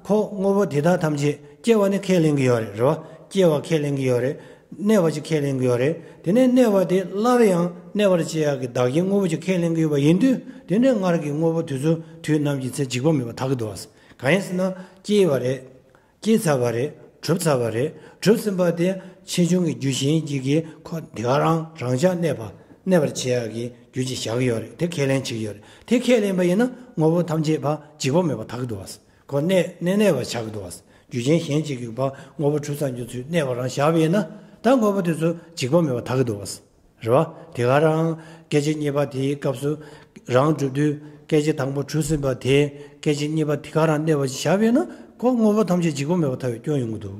ཁོ་དངོས་པོ་དེ་དག་ཐམས་ཅད་སྐྱེ་བ་ནི་ཁས་ལེན་གྱི་ཡོད་རེད། རེད་བ། སྐྱེ་བ་ཁས་ལེན་གྱི་ཡོད་རེད། གནས་པ་ཅིག་ཁས་ལེན་གྱི་ཡོད་རེད། དེ་ནས་གནས་པ་དེ་སླར་ཡང་གནས་པར་བྱེད་ཡག་གི་བདག་རྐྱེན་དངོས་པོ་ཅིག་ཁས་ལེན་གྱི་ཡོད་པ་ཡིན་དུས། དེ་འདྲའི་སྔར་གྱི་དངོས་པོ་དེ་ཚོ་དུས་ནམ་གྱི་ཚེ་འཇིག་པ་མེད་པར་ཐལ་གྱི་འདུག་བ། གང་ཡིན་ཟེར་ན་སྐྱེས་པ་རེད། སྐྱེས་ཚར་བ་རེད། གྲུབ་ཚར་བ་རེད། གྲུབ་ཟིན་པ་དེ་ཆེ་ཆུང་གི་རྒྱུ་གཞན་གཅིག་གིས་ཁོ་དེ་ག་རང་རང་འཇགས་གནས་པ་གནས་པར་བྱེད་ཡག་གི་རྒྱུ་ཅིག་བཞག་གི་ཡོད་རེད། དེ་ཁས་ལེན་བྱེད་ཀྱི་ཡོད་རེད། དེ་ཁས་ལེན་པ་ཡིན་ན་དངོས་པོ་ཐམས་ཅད་ཕར་འཇིག་པ་མེད་པར་ཐལ་གྱི་འདུག་བ། ཁོ་གནས་གནས་གནས་པ་ཆགས་ཀྱི་འདུག་བ། རྒྱུ་རྐྱེན་གཞན་གཅིག་གིས་ཕར་དངོས་པོ་གྲུབ་ཚར་རྒྱུ་ཚུལ་གནས་པ་རང་བཞག་པ་ཡིན་ན། ད་དངོས་པོ་དེ་ཚོ་འཇིག་པ་མེད་པར་ཐལ་གྱི་འདུག་བ། རེད་བ། དེ་ག་རང་སྐད་ཅིག་གཉིས་པ་དེའི་སྐབས་སུ་རང་གྲུབ་དུས་སྐད་ཅིག་དང་པོ་གྲུབ་ཟིན་པ་དེ་སྐད་ཅིག་གཉིས་པ་དེ་ག་རང་གནས་པ་ཞིག་བཞག་པ་ཡིན་ན། ཁོ་དངོས་པོ་ཐམས་ཅད་འཇིག་པ་མེད་པར་ཐལ་བའི་སྐྱོན་ཡོང་གི་འདུག་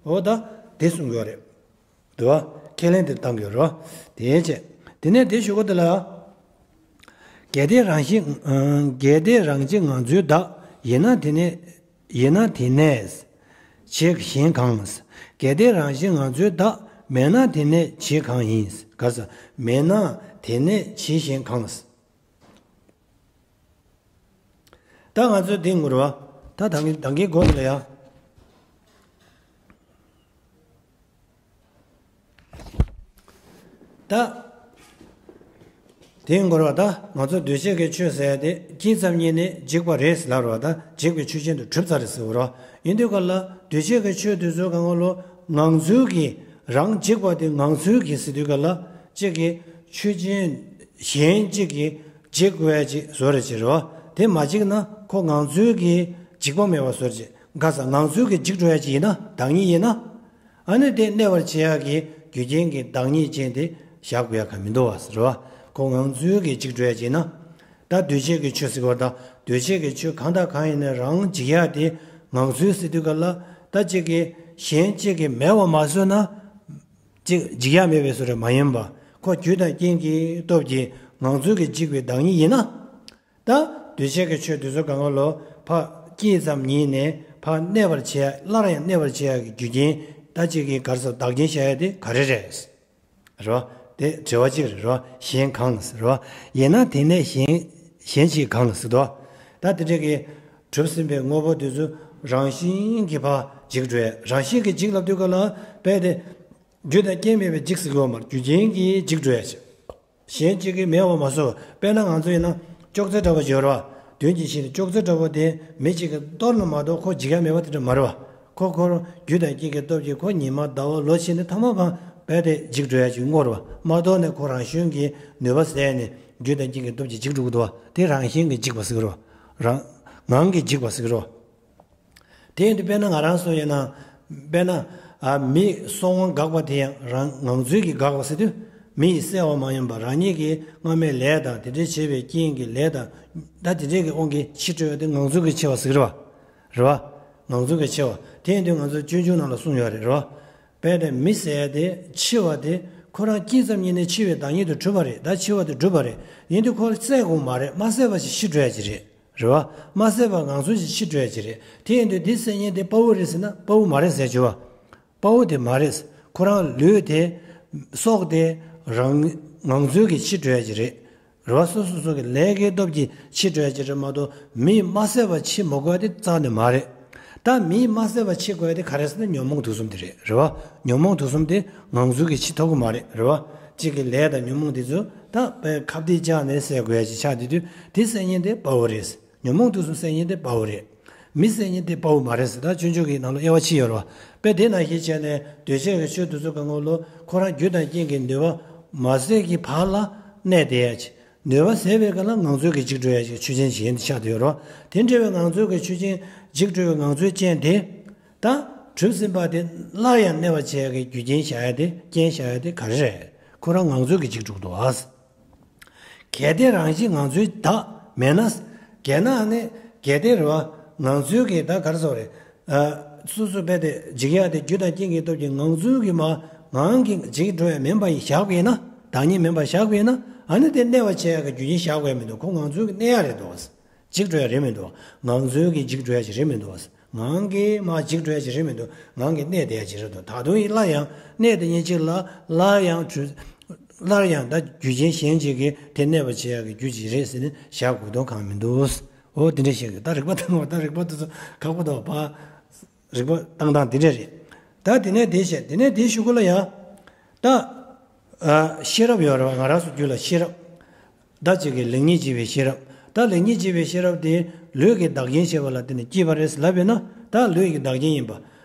འོ་ད་དེ་གསུང་གི་ཡོད་རེད། འདུག་བ། ཁས་ལེན་དེ་བཏང་གི་ཡོད་རེད་བ། དེ་བྱས། དེ་ནས་དེ་ཞུ་གི་འདུག་ལ། གལ་ཏེ་རང་བཞིན། གལ་ཏེ་རང་བཞིན་ང་ཚོའི་བདག་ཡིན་ན་དེ་ནས། ཡིན་ན་དེ་ནས་བྱས་གཞན་གང་། གལ་ཏེ་རང་བཞིན་ང་ཚོའི་བདག་མེད་ན་དེ་ནས་བྱས་གང་ཡིན། ག་ས། མེད་ན་དེ་ནས་བྱས་གཞན་གང་། ད་ང་ཚོ་དེ་ངུར་བ། ད་ད་གིན་ད་གིན་གོ་ལ་ཡ། ད། དེ་ཡིན་དགོས་རེད་བ། ད་ང་ཚོ་འདུས་བྱས་ཀྱི་ཆོས་ཟེར་ཡ་དེ་སྐྱེས་ཙམ་ཉིད་ནས་འཇིག་པ་རེད་ཟེར་ལབ་རེད་བ། ད་འཇིག་པའི་ཆོས་ཅན་དུ་གྲུབ་ཚར་རེད་ཟེར་བ་རེད་བ། ཡིན་དུས་ག་ལ་འདུས་བྱས་ཀྱི་ཆོས་དེ་ཚོའི་སྒང་ལ་ ངང་ཚུལ་གྱིས་རང་འཇིག་པ་དེ་ངང་ཚུལ་གྱིས་ཟེར་དུས་ག་ལ་གཅིག་གིས་ཆོས་ཅན་གཞན་གཅིག་གིས་འཇིག་དགོས་ཡ་ཅིག་བཟོ་རེ་བྱེད་རོ། དེ་མ་འཇིག་ན་ཁོ་ངང་ཚུལ་གྱིས་འཇིག་པ་མེད་པ་བཟོ་རེ་བྱེད། ག་ས་ངང་ཚུལ་གྱིས་འཇིག་འགྲོ་ཡ་ཅིག་ཡིན་ན། བདག་ཉིད་ཡིན་ན། ཨ་ནི་དེ་གནས་པར་བྱེད་ཡག་གི་རྒྱུ་རྐྱེན་གྱི་བདག་ཉིད་ཅན་དེ་བཞག་དགོས་ཡ་ག་མི་འདུག་བ་ཟེར་བ། ཁོ་ངང་ཚུལ་གྱིས་འཇིག་འགྲོ་ཡ་ཅིག་ཡིན་ན། ད་འདུས་བྱས་ཀྱི་ཆོས་ཟེར་བ་དང་འདུས་བྱས་ཀྱི་ཆོས་གང་དང་གང་ཡིན་ནའི་རང་འཇིག་ཡ་དེ་ངང་ཚུལ་ཟེར་དུས་ག་ལ་ད་གཅིག་གིས་གཞན་གཅིག་གིས་མེད་པ་མ་བཟོས་ན་གཅིག་འཇིག་ཡ་མེད་པའི་བཟོ་འདྲ་མ་ཡིན་པ། ཁོ་རྒྱུ་དང་རྐྱེན་གྱི་སྟོབས་ཀྱིས་ངང་ཚུལ་གྱིས་འཇིག་པའི་བདག་ཉིད་ཡིན་ན། ད་འདུས་བྱས་ཀྱི་ཆོས་དེ་ཚོ་གང་ག་ལོ་ཕ་སྐྱེས་ཙམ་ཉིད་ནས་ཕ་གནས་པར་བྱེད་ཡ། སླར་ཡང་གནས་པར་བྱེད་ཡ་གི་རྒྱུ་རྐྱེན་ད་གཅིག་གིས་ག་རེ་ཟེར་བདག་རྐྱེན་བྱ་ཡ་དེ་ག་རེ་རེད། རེད་བ། དེ་དྲི་བ་གཅིག་རེད་བ། གཞན་གང་ཟེར་བ། ཡིན་ན་དེ་ནས་གཞན་གཞན་ཅིག་གང་ཟེར་དོ། ད་དེ་འདྲ་གི་གྲུབ་ཟིན་པའི་དངོས་པོ་དེ་ཚོ་རང་བཞིན་གྱིས་ཕར་འཇིག་འགྲོ་ཡ། རང་བཞིན་གྱིས་འཇིག་ལབ་དུས་ག་ལ་དཔེ་དེ་རྒྱུ་དང་རྐྱེན་མེད་པའི་འཇིག་ཟེར་གྱི་ཡོད་མ་རེད། རྒྱུ་རྐྱེན་གྱིས་འཇིག་འགྲོ་ཡ་ཅིག་གཞན་གཅིག་གིས་མེད་པ་མ་བཟོ། དཔེར་ན་ང་ཚོ་ཡིན་ན་ཅོག་ཙེ་འདྲ་པོ་ཅིག་ཡོད་རེད་བ། མདུན་གྱི་ཤེལ་ནི་ཅོག་ཙེ་འདྲ་པོ་དེ་མི་གཅིག་གིས་གཏོར་ན་མ་གཏོགས་ཁོ་འཇིག་ཡ་མེད་པ་དེ་འདྲ་མ་རེད་བ། ཁོ་ཁོ་རང་རྒྱུ་དང་རྐྱེན་གྱི་སྟོབས་ཀྱིས་ཁོ་ཉི་མ་ཟླ་བ་ལོ་ཕྱིན་ནས་ཐ་མ་ཕར་རྦད་དེ་འཇིག་འགྲོ་ཡ་ཅིག་བསྔོ་རེད་བ། མ་གཏོགས་ནས་ཁོ་རང་བཞིན་གྱིས་ནུས་པ་ཟད་ནས་རྒྱུ་དང་རྐྱེན་གྱི་སྟོབས་ཀྱིས་འཇིག་འགྲོ་གི་འདུག་བ། དེ་རང་བཞིན་གྱིས་འཇིག་པ་ཟེར་གི་རེད་བ། རང་ངང་གིས་འཇིག་པ་ཟེར་གི་རེད་བ། དེ་ཡིན་དུས་དཔེར་ན་ང་རང་ཚོ་ཡིན་ན། དཔེར་ན། ཨ་མི་སྲོག་དབང་འགག་པ་དེ་ཡང་རང་ངང་ཚུལ་གྱིས་འགག་པ་ཟེར་དུས། མི་ཡིས་བསལ་བ་མ་ཡིན་པར་རང་ཉིད་ཀྱིས་སྔ་མའི་ལས་དང་དེ་འདྲའི་བྱས་པའི་རྐྱེན་གྱི་ལས་དང་། ད་དེ་འདྲའི་གི་དབང་གིས་འཆི་འགྲོ་བ་དེ་ངང་ཚུལ་གྱིས་འཆི་བ་ཟེར་གི་རེད་བ། རེད་བ། ངང་ཚུལ་གྱིས་འཆི་བ། དེ་ཡིན་དུས་ང་ཚོ་སྤྱོད་འཇུག་ནང་ལ་གསུངས་ཡོད་རེད། རེད་བ། དཔེར་ན་མི་ཟེར་ཡ་དེ་འཆི་བ་དེ་ཁོ་རང་སྐྱེས་ཙམ་ཉིད་ནས་འཆི་བའི་བདག་ཉིད་དུ་གྲུབ་པ་རེད། ད་འཆི་བ་དེ་གྲུབ་པ་རེད། ཡིན་དུས་ཁོ་བསད་དགོས་མ་རེད། མ་བསད་པ་ཞིག་འཆི་འགྲོ་ཡ་ཅིག་རེད། རེད་བ། མ་བསད་པ་ངང་ཚུལ་གྱིས་འཆི་འགྲོ་ཡ་ཅིག་རེད། དེ་ཡིན་དུས་འདི་བསད་མཁན་དེ་དཔའ་བོ་རེད་ཟེར་ན་དཔའ་བོ་མ་རེད་ཟེར་རྒྱུ་བ། དཔའ་བོ་དེ་མ་རེད། ཁོ་རང་ལུས་དེ། སྲོག་དེ། རང་ངང་ཚུལ་གྱིས་འཆི་འགྲོ་ཡ་ཅིག་རེད། རེད་བ། སོ་སོ་སོ་གི་ལས་ཀྱི་སྟོབས་ཀྱིས་འཆི་འགྲོ་ཡ་ཅིག་རེད་མ་གཏོགས་མིས་མ་བསད་པ་འཆི་མ་དགོས་ཡ་དེ་རྩ་ནས་མ་རེད། ད་མིས་མ་བསད་པ་འཆི་དགོས་ཡ་དེ་ག་རེ་ཟེར་ན་ཉོན་མོངས་དུག་གསུམ་དེ་རེད། རེད་བ། ཉོན་མོངས་དུག་གསུམ་དེ་ངང་ཚུལ་གྱིས་འཆི་ཐུབ་ཀྱི་མ་རེད། རེད་བ། གཅིག་གི་ལས་དང་ཉོན་མོངས་དེ་ཚོ་ད་དཔེ་ཁ་གཏད་བཅག་ནས་བསད་དགོས་ཡ་ཅིག་ཆགས་བསྡད་དུས་དེ་བསད་མཁན་དེ་དཔའ་བོ་རེད། ཉོན་མོངས་དུག་གསུམ་བསད་མཁན་དེ་དཔའ་བོ་རེད། མི་བསད་མཁན་དེ་དཔའ་བོ་མ་རེད་ཟེར། ད་སྤྱོད་འཇུག་གི་ནང་ལ་དབྱེ་བ་ཕྱེ་ཡོད་རེད་བ། དཔེ་དེ་ནང་བཞིན་བྱས་ནས་འདུས་བྱས་ཀྱི་ཆོས་དེ་ཚོ་གང་ག་ལོ་ཁོ་རང་རྒྱུ་དང་རྐྱེན་གྱི་ནུས་པ་མ་ཟད་ཀྱི་བར་ལ་གནས་བསྡད་ཡ་ཅིག་ནུས་པ་ཟད་པའི་སྐབས་ལ་ངང་ཚུལ་གྱིས་འཇིག་འགྲོ་ཡ་ཞིག་ཆོས་ཅན་ཞིག་ཡིན་དུ་ཆགས་བསྡད་ཡོད་རེད། དེ་འདྲ་བའི་ངང་ཚུལ་གྱིས་ཆོས་ཅན་འཇིག་འགྲོ་བའི་ངང་ཚུལ་ཅན་དེ། ད་གྲུབ་ཟིན་པ་དེ་སླར་ཡང་གནས་པར་བྱེད་ཡ་གི་རྒྱུ་རྐྱེན་བཞག་ཡ་དེ་རྐྱེན་བཞག་ཡ་དེ་ག་རེ་རེད། ཁོ་རང་ངང་ཚུལ་གྱིས་འཇིག་འགྲོ་གི་འདུག་ཨ། གལ་ཏེ་རང་བཞིན་ངང་ཚུལ་བདག་མེད་ན། གལ་ན་ནི་གལ་ཏེ་རེད་བ། ངང་ཚུལ་གྱིས་ད་ག་རེ་ཟེར་རེད། ཨ། སོ་སོ་རྦད་དེ་འཇིག་ཡ་དེ་རྒྱུ་དང་རྐྱེན་གྱི་སྟོབས་ཀྱིས་ངང་ཚུལ་གྱིས་མ་ངང་གིས་འཇིག་འགྲོ་ཡ་མིན་པ་ཡིན་བཞག་པ་ཡིན་ན། བདག་ཉིད་མིན་པ་བཞག་པ་ཡིན་ན། ཨ་ནི་དེ་གནས་པར་བྱེད་ཡ་གི་རྒྱུ་རྐྱེན་བཞག་དགོས་ཡ་མི་འདུག་ཁོ་ངང་ཚུལ་གྱིས་གནས་ཡ་རེད་འདུག་འཇིག་འགྲོ་ཡ་རེད་མི་འདུག་ངང་ཚུལ་གྱིས་འཇིག་འགྲོ་ཡ་ཞིག་རེད་མི་འདུག་ངང་གིས་མ་འཇིག་འགྲོ་ཡ་ཞིག་རེད་མི་འདུག་ངང་གིས་གནས་བསྡད་ཡ་ཞིག་རེད་འདུག་ད་དུང་ཡིན་སླར་ཡང་གནས་དེ་ཉིད་གཅིག་ལ་སླར་ཡང་གྲུབ། སླར་ཡང་ད་རྒྱུ་རྐྱེན་གཞན་གཅིག་གིས་དེ་གནས་པར་བྱེད་ཡ་གི་རྒྱུ་ཅིག་རེད་ཟེར་ནས་བཞག་དགོས་དོན་གང་མི་འདུག་འོ་དེ་འདྲ་ཞིག་ད་རིགས་པ་བཏང་བ་ད་རིགས་པ་དེ་ཚོ་ཁག་པོ་འདུག་པ། རིགས་པ་བཏང་སྟངས་འདི་འདྲ་རེད། ད་དེ་ནས་དེ་བཤད། དེ་ནས་དེའི་གཞུག་གུ་ལ་ཡང་། ད། ཨ། ཤེས་རབ་ཡོད་རེད་བ། ང་རང་ཚོ་རྒྱུད་ལ་ཤེས་རབ། ད་གཅིག་གི་ལེགས་ཉེས་འབྱེད་པའི་ཤེས་རབ། ད་ལེགས་ཉེས་འབྱེད་པའི་ཤེས་རབ་དེ་ལུས་ཀྱི་བདག་རྐྱེན་བྱེད་པ་ལ་བརྟེན་ནས་སྐྱེས་པ་རེད་ལབ་ཡོད་ན། ད་ལུས་ཀྱི་བདག་རྐྱེན་ཡིན་པ།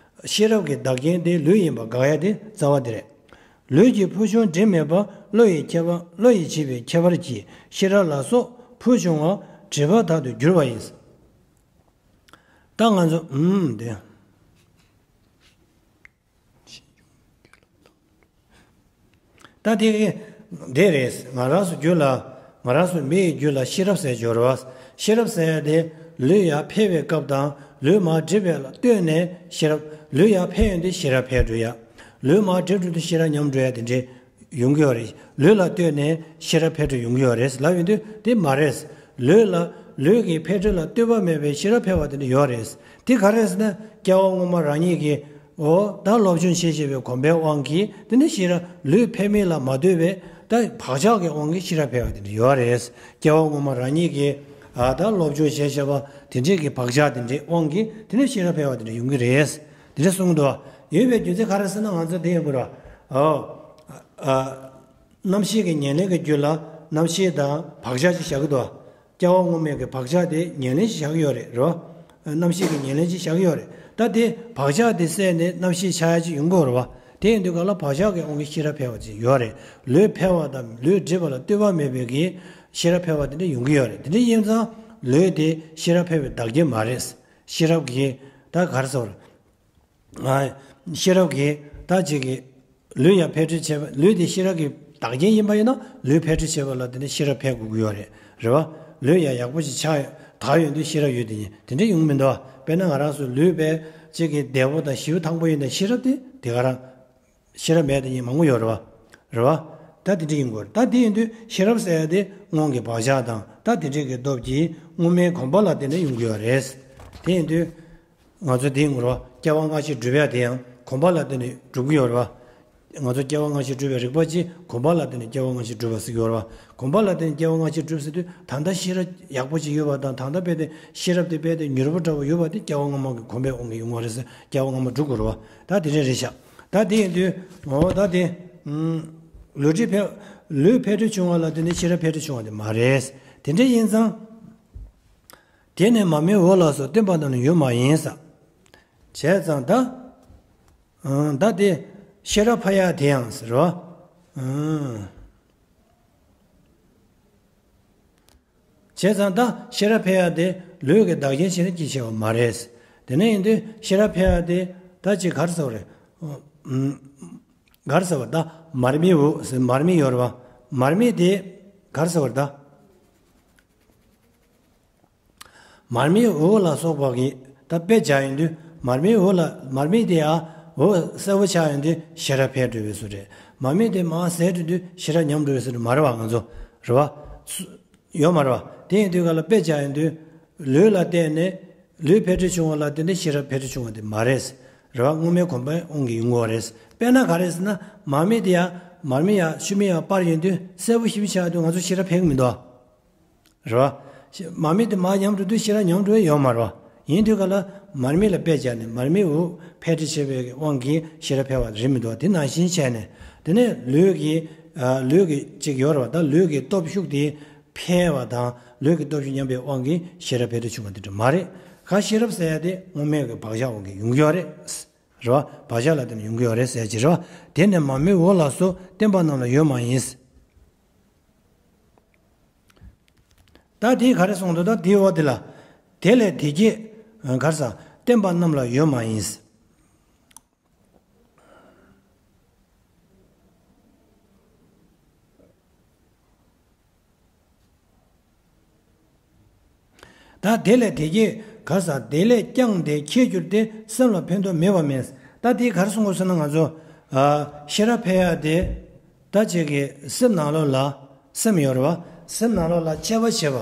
ཤེས་རབ་ཀྱི་བདག་རྐྱེན་དེ་ལུས་ཡིན་པ་དགག་ཡ་དེ་རྩ་བ་དེ་རེད། ལུས་ཀྱི་ཕུལ་བྱུང་སྒྲིབ་མེད་པ། བློ་ཡི་ཁྱད་པར། བློ་ཡིས་བྱས་པའི་ཁྱད་པར་གྱིས་ཤེས་རབ་ལ་སོགས་ཕུལ་བྱུང་བ་སྒྲིབ་པ་དག་ཏུ་འགྱུར་བ་ཡིན། ད་ང་ཚོ་ཨུམ་དེ། ད་དེ་དེ་རེད། ང་རང་ཚོ་རྒྱུད་ལ། ང་རང་ཚོ་མི་ཡི་རྒྱུད་ལ་ཤེས་རབ་ཟེར་སྦྱོར་བ། ཤེས་རབ་ཟེར་ཡ་དེ་ལུས་ཡར་འཕེལ་བའི་སྐབས་དང་ལུས་མར་འགྲིབ་པ་ལ་ལྟོས་ནས་ཤེས་རབ། ལུས་ཡར་འཕེལ་ཡོང་དུས་ཤེས་རབ་འཕེལ་འགྲོ་ཡ། ལུས་མར་འགྲིབ་འགྲོ་དུས་ཤེས་རབ་ཉམས་འགྲོ་ཡ་དེ་འདྲའི་ཡོང་གི་ཡོད་རེད། ལུས་ལ་ལྟོས་ནས་ཤེས་རབ་འཕེལ་འགྲོ་ཡོང་གི་ཡོད་རེད་ལབ་ཡོང་དུས་དེ་མ་རེད། ལུས་ལ་ལུས་ཀྱི་འཕེལ་འགྲིབ་ལ་ལྟོས་པ་མེད་པའི་ཤེས་རབ་འཕེལ་བ་དེ་འདྲ་ཡོད་རེད། དེ་ག་རེ་ཟེར་ན་སྐྱེ་བ་སྔོན་མ་རང་ཉིད་ཀྱིས། འོ་ད་སློབ་སྦྱོང་བྱེད་བྱེད་པའི་གོམས་པའི་དབང་གིས་དེ་ནི་ཤེས་རབ་ལུས་འཕེལ་མིན་ལ་མ་ལྟོས་པའི་ད་བག་ཆགས་ཀྱི་དབང་གིས་ཤེས་རབ་འཕེལ་བ་དེ་འདྲ་ཡོད་རེད། སྐྱེ་བ་སྔོན་མ་རང་ཉིད་ཀྱིས་ཨ་ད་སློབ་སྦྱོང་བྱེད་བྱེད་པ་དེ་འདྲས་ཀྱི་བག་ཆགས་དེ་འདྲའི་དབང་གིས་དེ་ནི་ཤེས་རབ་འཕེལ་བ་དེ་འདྲ་ཡོང་གི་རེད། དེ་འདྲ་གསུངས་འདུག་ཡོད་པའི་རྒྱུ་མཚན་ག་རེ་ཟེར་ན་ང་ཚོ་དེ་ཡོད་དགོས་ར། ཨོ། ཨ། རྣམ་ཤེས་ཀྱི་ཉེར་ལེན་གྱི་རྒྱུད་ལ་རྣམ་ཤེས་དང་བག་ཆགས་ཅིག་བཞག་གི་འདུག་སྐྱེ་བ་སྔོན་མའི་གི་བག་ཆགས་དེ་ཉེར་ལེན་ཞིག་བཞག་གི་ཡོད་རེད་རོ། རྣམ་ཤེས་ཀྱི་ཉེར་ལེན་ཅིག་བཞག་གི་ཡོད་རེད། ད་དེ་བག་ཆགས་དེ་བསལ་ནས་རྣམ་ཤེས་འཆར་ཡ་ཅིག་ཡོང་གི་ཡོད་རེད་བ། དེ་ཡིན་དུས་ག་ལ་བག་ཆགས་ཀྱི་དབང་གིས་ཤེས་རབ་འཕེལ་བ་ཅིག་ཡོད་རེད། ལུས་འཕེལ་བ་དང་ལུས་འབྲིད་པ་ལ་ལྟོས་པ་མེད་པའི་གི་ཤེས་རབ་འཕེལ་བ་དེ་འདྲ་ཡོང་གི་ཡོད་རེད། དེ་འདྲ་ཡིན་ཙང་ལུས་དེ་ཤེས་རབ་འཕེལ་བའི་བདག་རྐྱེན་མ་རེད། ཤེས་རབ་ཀྱི་ད་ག་རེ་ཟེར། ཤེས་རབ་ཀྱི་ད་ཅིག་གི་ལུས་ཡང་འཕེལ་འགྲིབ་བྱེད་པ། ལུས་དེ་ཤེས་རབ་ཀྱི་བདག་རྐྱེན་ཡིན་པ་ཡིན་ན་ལུས་འཕེལ་འགྲིབ་བྱེད་པ་ལ་དེ་ནི་ཤེས་རབ་འཕེལ་དགོས་ཀྱི་ཡོད་རེད། རེད་བ། ལུས་ཡང་ཡག་པོ་ཞིག་ཆགས་དག་ཡོང་དུས་ཤེས་རབ་ཡོད་དེ་ཡིན་དེ་འདྲ་ཡོང་གི་མི་འདུག་བ། དཔེར་ན་ང་རང་ཚོ་ལུས་པའི་ཅིག་གི་བདེ་པོ་དང་ཞེ་པོ་ཐང་པོ་ཡིན་ན་ཤེས་རབ་དེ་དེ་ག་རང་། ཤེས་རབ་མེད་དེ་ཡིན་མང་པོ་ཡོད་རེད་བ། རེད་བ། ད་དེ་འདྲ་ཡིན་དགོས་རེད། ད་དེ་ཡིན་དུས་ཤེས་རབ་ཟེར་ཡ་དེ་སྔོན་གྱི་བག་ཆགས་དང་ད་དེ་འདྲ་གི་སྟོབས་ཀྱིས་སྔོན་མའི་གོམས་པ་ལ་བརྟེན་ནས་ཡོང་གི་ཡོད་རེད། དེ་ཡིན་དུས། ང་ཚོ་དེའི་ངོར་སྐྱེ་བ་སྔ་ཕྱི་སྒྲུབ་ཡ་དེ་ཡང་གོམས་པ་ལ་བརྟེན་ནས་སྒྲུབ་ཀྱི་ཡོད་རེད་བ། ང་ཚོ་སྐྱེ་བ་སྔ་ཕྱི་སྒྲུབ་པའི་རིགས་པ་ཅིག་གོམས་པ་ལ་བརྟེན་ནས་སྐྱེ་བ་སྔ་ཕྱི་སྒྲུབ་པ་ཟེར་གྱི་ཡོད་རེད་བ། གོམས་པ་ལ་བརྟེན་ནས་སྐྱེ་བ་སྔ་ཕྱི་སྒྲུབ་ཟེར་དུས་ད་ལྟ་ཤེས་རབ་ཡག་པོ་ཅིག་ཡོད་པ་དང་ད་ལྟ་རྦད་དེ་ཤེས་རབ་དེ་རྦད་དེ་མྱུར་པོ་འདྲ་བོ་ཡོད་པ་དེ་སྐྱེ་བ་སྔ་མ་གི་གོམས་པའི་དབང་གིས་ཡོང་བ་རེད་ཟེར། སྐྱེ་བ་སྔ་མ་སྒྲུབ་དགོས་རེད་བ། ད་དེ་འདྲ་རེད་ཤག་ད་དེ་ཡིན་དུས་འོ་ད་དེ་ལུས་འབྲིད་འཕེལ་ལུས་འཕེལ་འགྲིབ་བྱུང་བ་ལ་བརྟེན་ནས་ཤེས་རབ་འཕེལ་འགྲིབ་བྱུང་བ་དེ་མ་རེད། དེ་འདྲ་ཡིན་ཙང་། དེ་ནི་མར་མེའི་འོད་ལ་སོགས་བརྟེན་པ་རྣམས་ལ་ཡོད་མ་ཡིན་ས། བྱས་ཙང་ད། ཨང་། ད་དེ་ཤེས་རབ་འཕེལ་ཡ་དེ་ཡང་ཟེར་རོ། ཨང་། བྱས་ཙང་ད་ཤེས་རབ་འཕེལ་ཡ་དེ་ལུས་ཀྱི་བདག་རྐྱེན་བྱས་ནས་སྐྱེ་བྱ་བ་མ་རེད། དེ་ནས་ཡིན་དུས་ཤེས་རབ་འཕེལ་ཡ་དེ་ད་ཅིག་ག་རེ་ཟེར་བ་རེད། ཨང་། ག་རེ་ཟེར་བ་ད་མར་མེའི་འོད་ཟེར་མར་མེ་ཡོད་རེད་བ། མར་མེ་དེ་ག་རེ་ཟེར་བ་རེད་ད། མར་མེའི་འོད་ལ་སོགས་པ་གིས་ད་དཔེ་བྱ་ཡོང་དུས་མར་མེའི་འོད་ལ་མར་མེ་དེ་ཡང་འོད་གསལ་པོ་ཆགས་ཡོང་དུས་ཤེས་རབ་འཕེལ་འགྲོ་བའི་བཟོ་འདྲ། མར་མེ་དེ་མར་ཟད་འགྲོ་དུས་ཤེས་རབ་ཉམས་འགྲོ་བའི་བཟོ་འདྲ་མ་རེད་བ། ང་ཚོ་རེད་བ། སུ་ཡོད་མ་རེད་བ། དེ་ཡིན་དུས་ག་ལ་དཔེ་བྱ་ཡོང་དུས་ལུས་ལ་བརྟེན་ནས་ལུས་འཕེལ་འགྲིབ་བྱུང་བ་ལ་བརྟེན་ནས་ཤེས་རབ་འཕེལ་འགྲིབ་བྱུང་བ་དེ་མ་རེད། རེད་བ། སྔོན་མའི་གོམས་པའི་དབང་གིས་ཡོང་གི་ཡོད་རེད། དཔེར་ན་ག་རེ་ཟེར་ན་མར་མེ་དེ་ཡང་མར་མེ་ཡང་ཤུལ་མེ་ཡང་སྤར་ཡོང་དུས་གསལ་པོ་ཞེ་པོ་ཆགས་དུས་ང་ཚོ་ཤེས་རབ་འཕེལ་གི་མི་འདུག་བ། རེད་བ། མར་མེ་དེ་མར་ཉམས་འགྲོ་དུས་ཤེས་རབ་ཉམས་འགྲོ་ཡ་ཡོད་མ་རེད་བ། ཡིན་དུས་ག་ལ་མར་མེ་ལ་དཔེ་བྱས་ནས་མར་མེའི་འོད་འཕེལ་འགྲིབ་བྱེད་པའི་དབང་གིས་ཤེས་རབ་འཕེལ་བ་རེད་མི་འདུག་བ། དེ་ནང་བཞིན་བྱས་ནས་དེ་ནས་ལུས་ཀྱི་ཨ་ལུས་ཀྱི་ཅིག་ཡོད་རེད་བ། ད་ལུས་ཀྱི་སྟོབས་ཤུགས་དེ་འཕེལ་བ་དང་ལུས་ཀྱི་སྟོབས་ཤུགས་ཉམས་པའི་དབང་གིས་ཤེས་རབ་འཕེལ་འགྲིབ་བྱུང་བ་དེ་འདྲ་མ་རེད། ག་ཤེས་རབ་ཟེར་ཡ་དེ་སྔོན་མའི་གི་བག་ཆགས་དབང་གིས་ཡོང་གི་ཡོད་རེད། རེད་བ། བག་ཆགས་ལ་བརྟེན་ནས་ཡོང་གི་ཡོད་རེད་ཟེར་གྱི་རེད་བ། དེ་ནི་མར་མེའི་འོད་ལ་སོགས་བརྟེན་པ་རྣམས་ལ་ཡོད་མ་ཡིན། ད་དེས་ག་རེ་གསུངས་འདུག་ད་དེའི་འོག་དེ་ལ། དེ་ལས་དེ་སྐྱེས་ག་རེ་ཟ་བརྟེན་པ་རྣམས་ལ་ཡོད་མ་ཡིན། ད་དེ་ལས་དེ་སྐྱེས་ག་རེ་ཟ་དེ་ལས་ཀྱང་དེ་ཁྱད་གྱུར་ཏེ་སེམས་ལ་ཕན་ཐོགས་མེད་པ་མེད། ད་དེས་ག་རེ་གསུངས་དགོས་ཟེར་ན་ང་ཚོ་ཨ་ཤེས་རབ་འཕེལ་ཡ་དེ། ད་ཅིག་གི་སེམས་ནང་ལོགས་ལ་སེམས་ཡོད་རེད་བ། སེམས་ནང་ལོགས་ལ་དཔྱད་པ་བྱེད་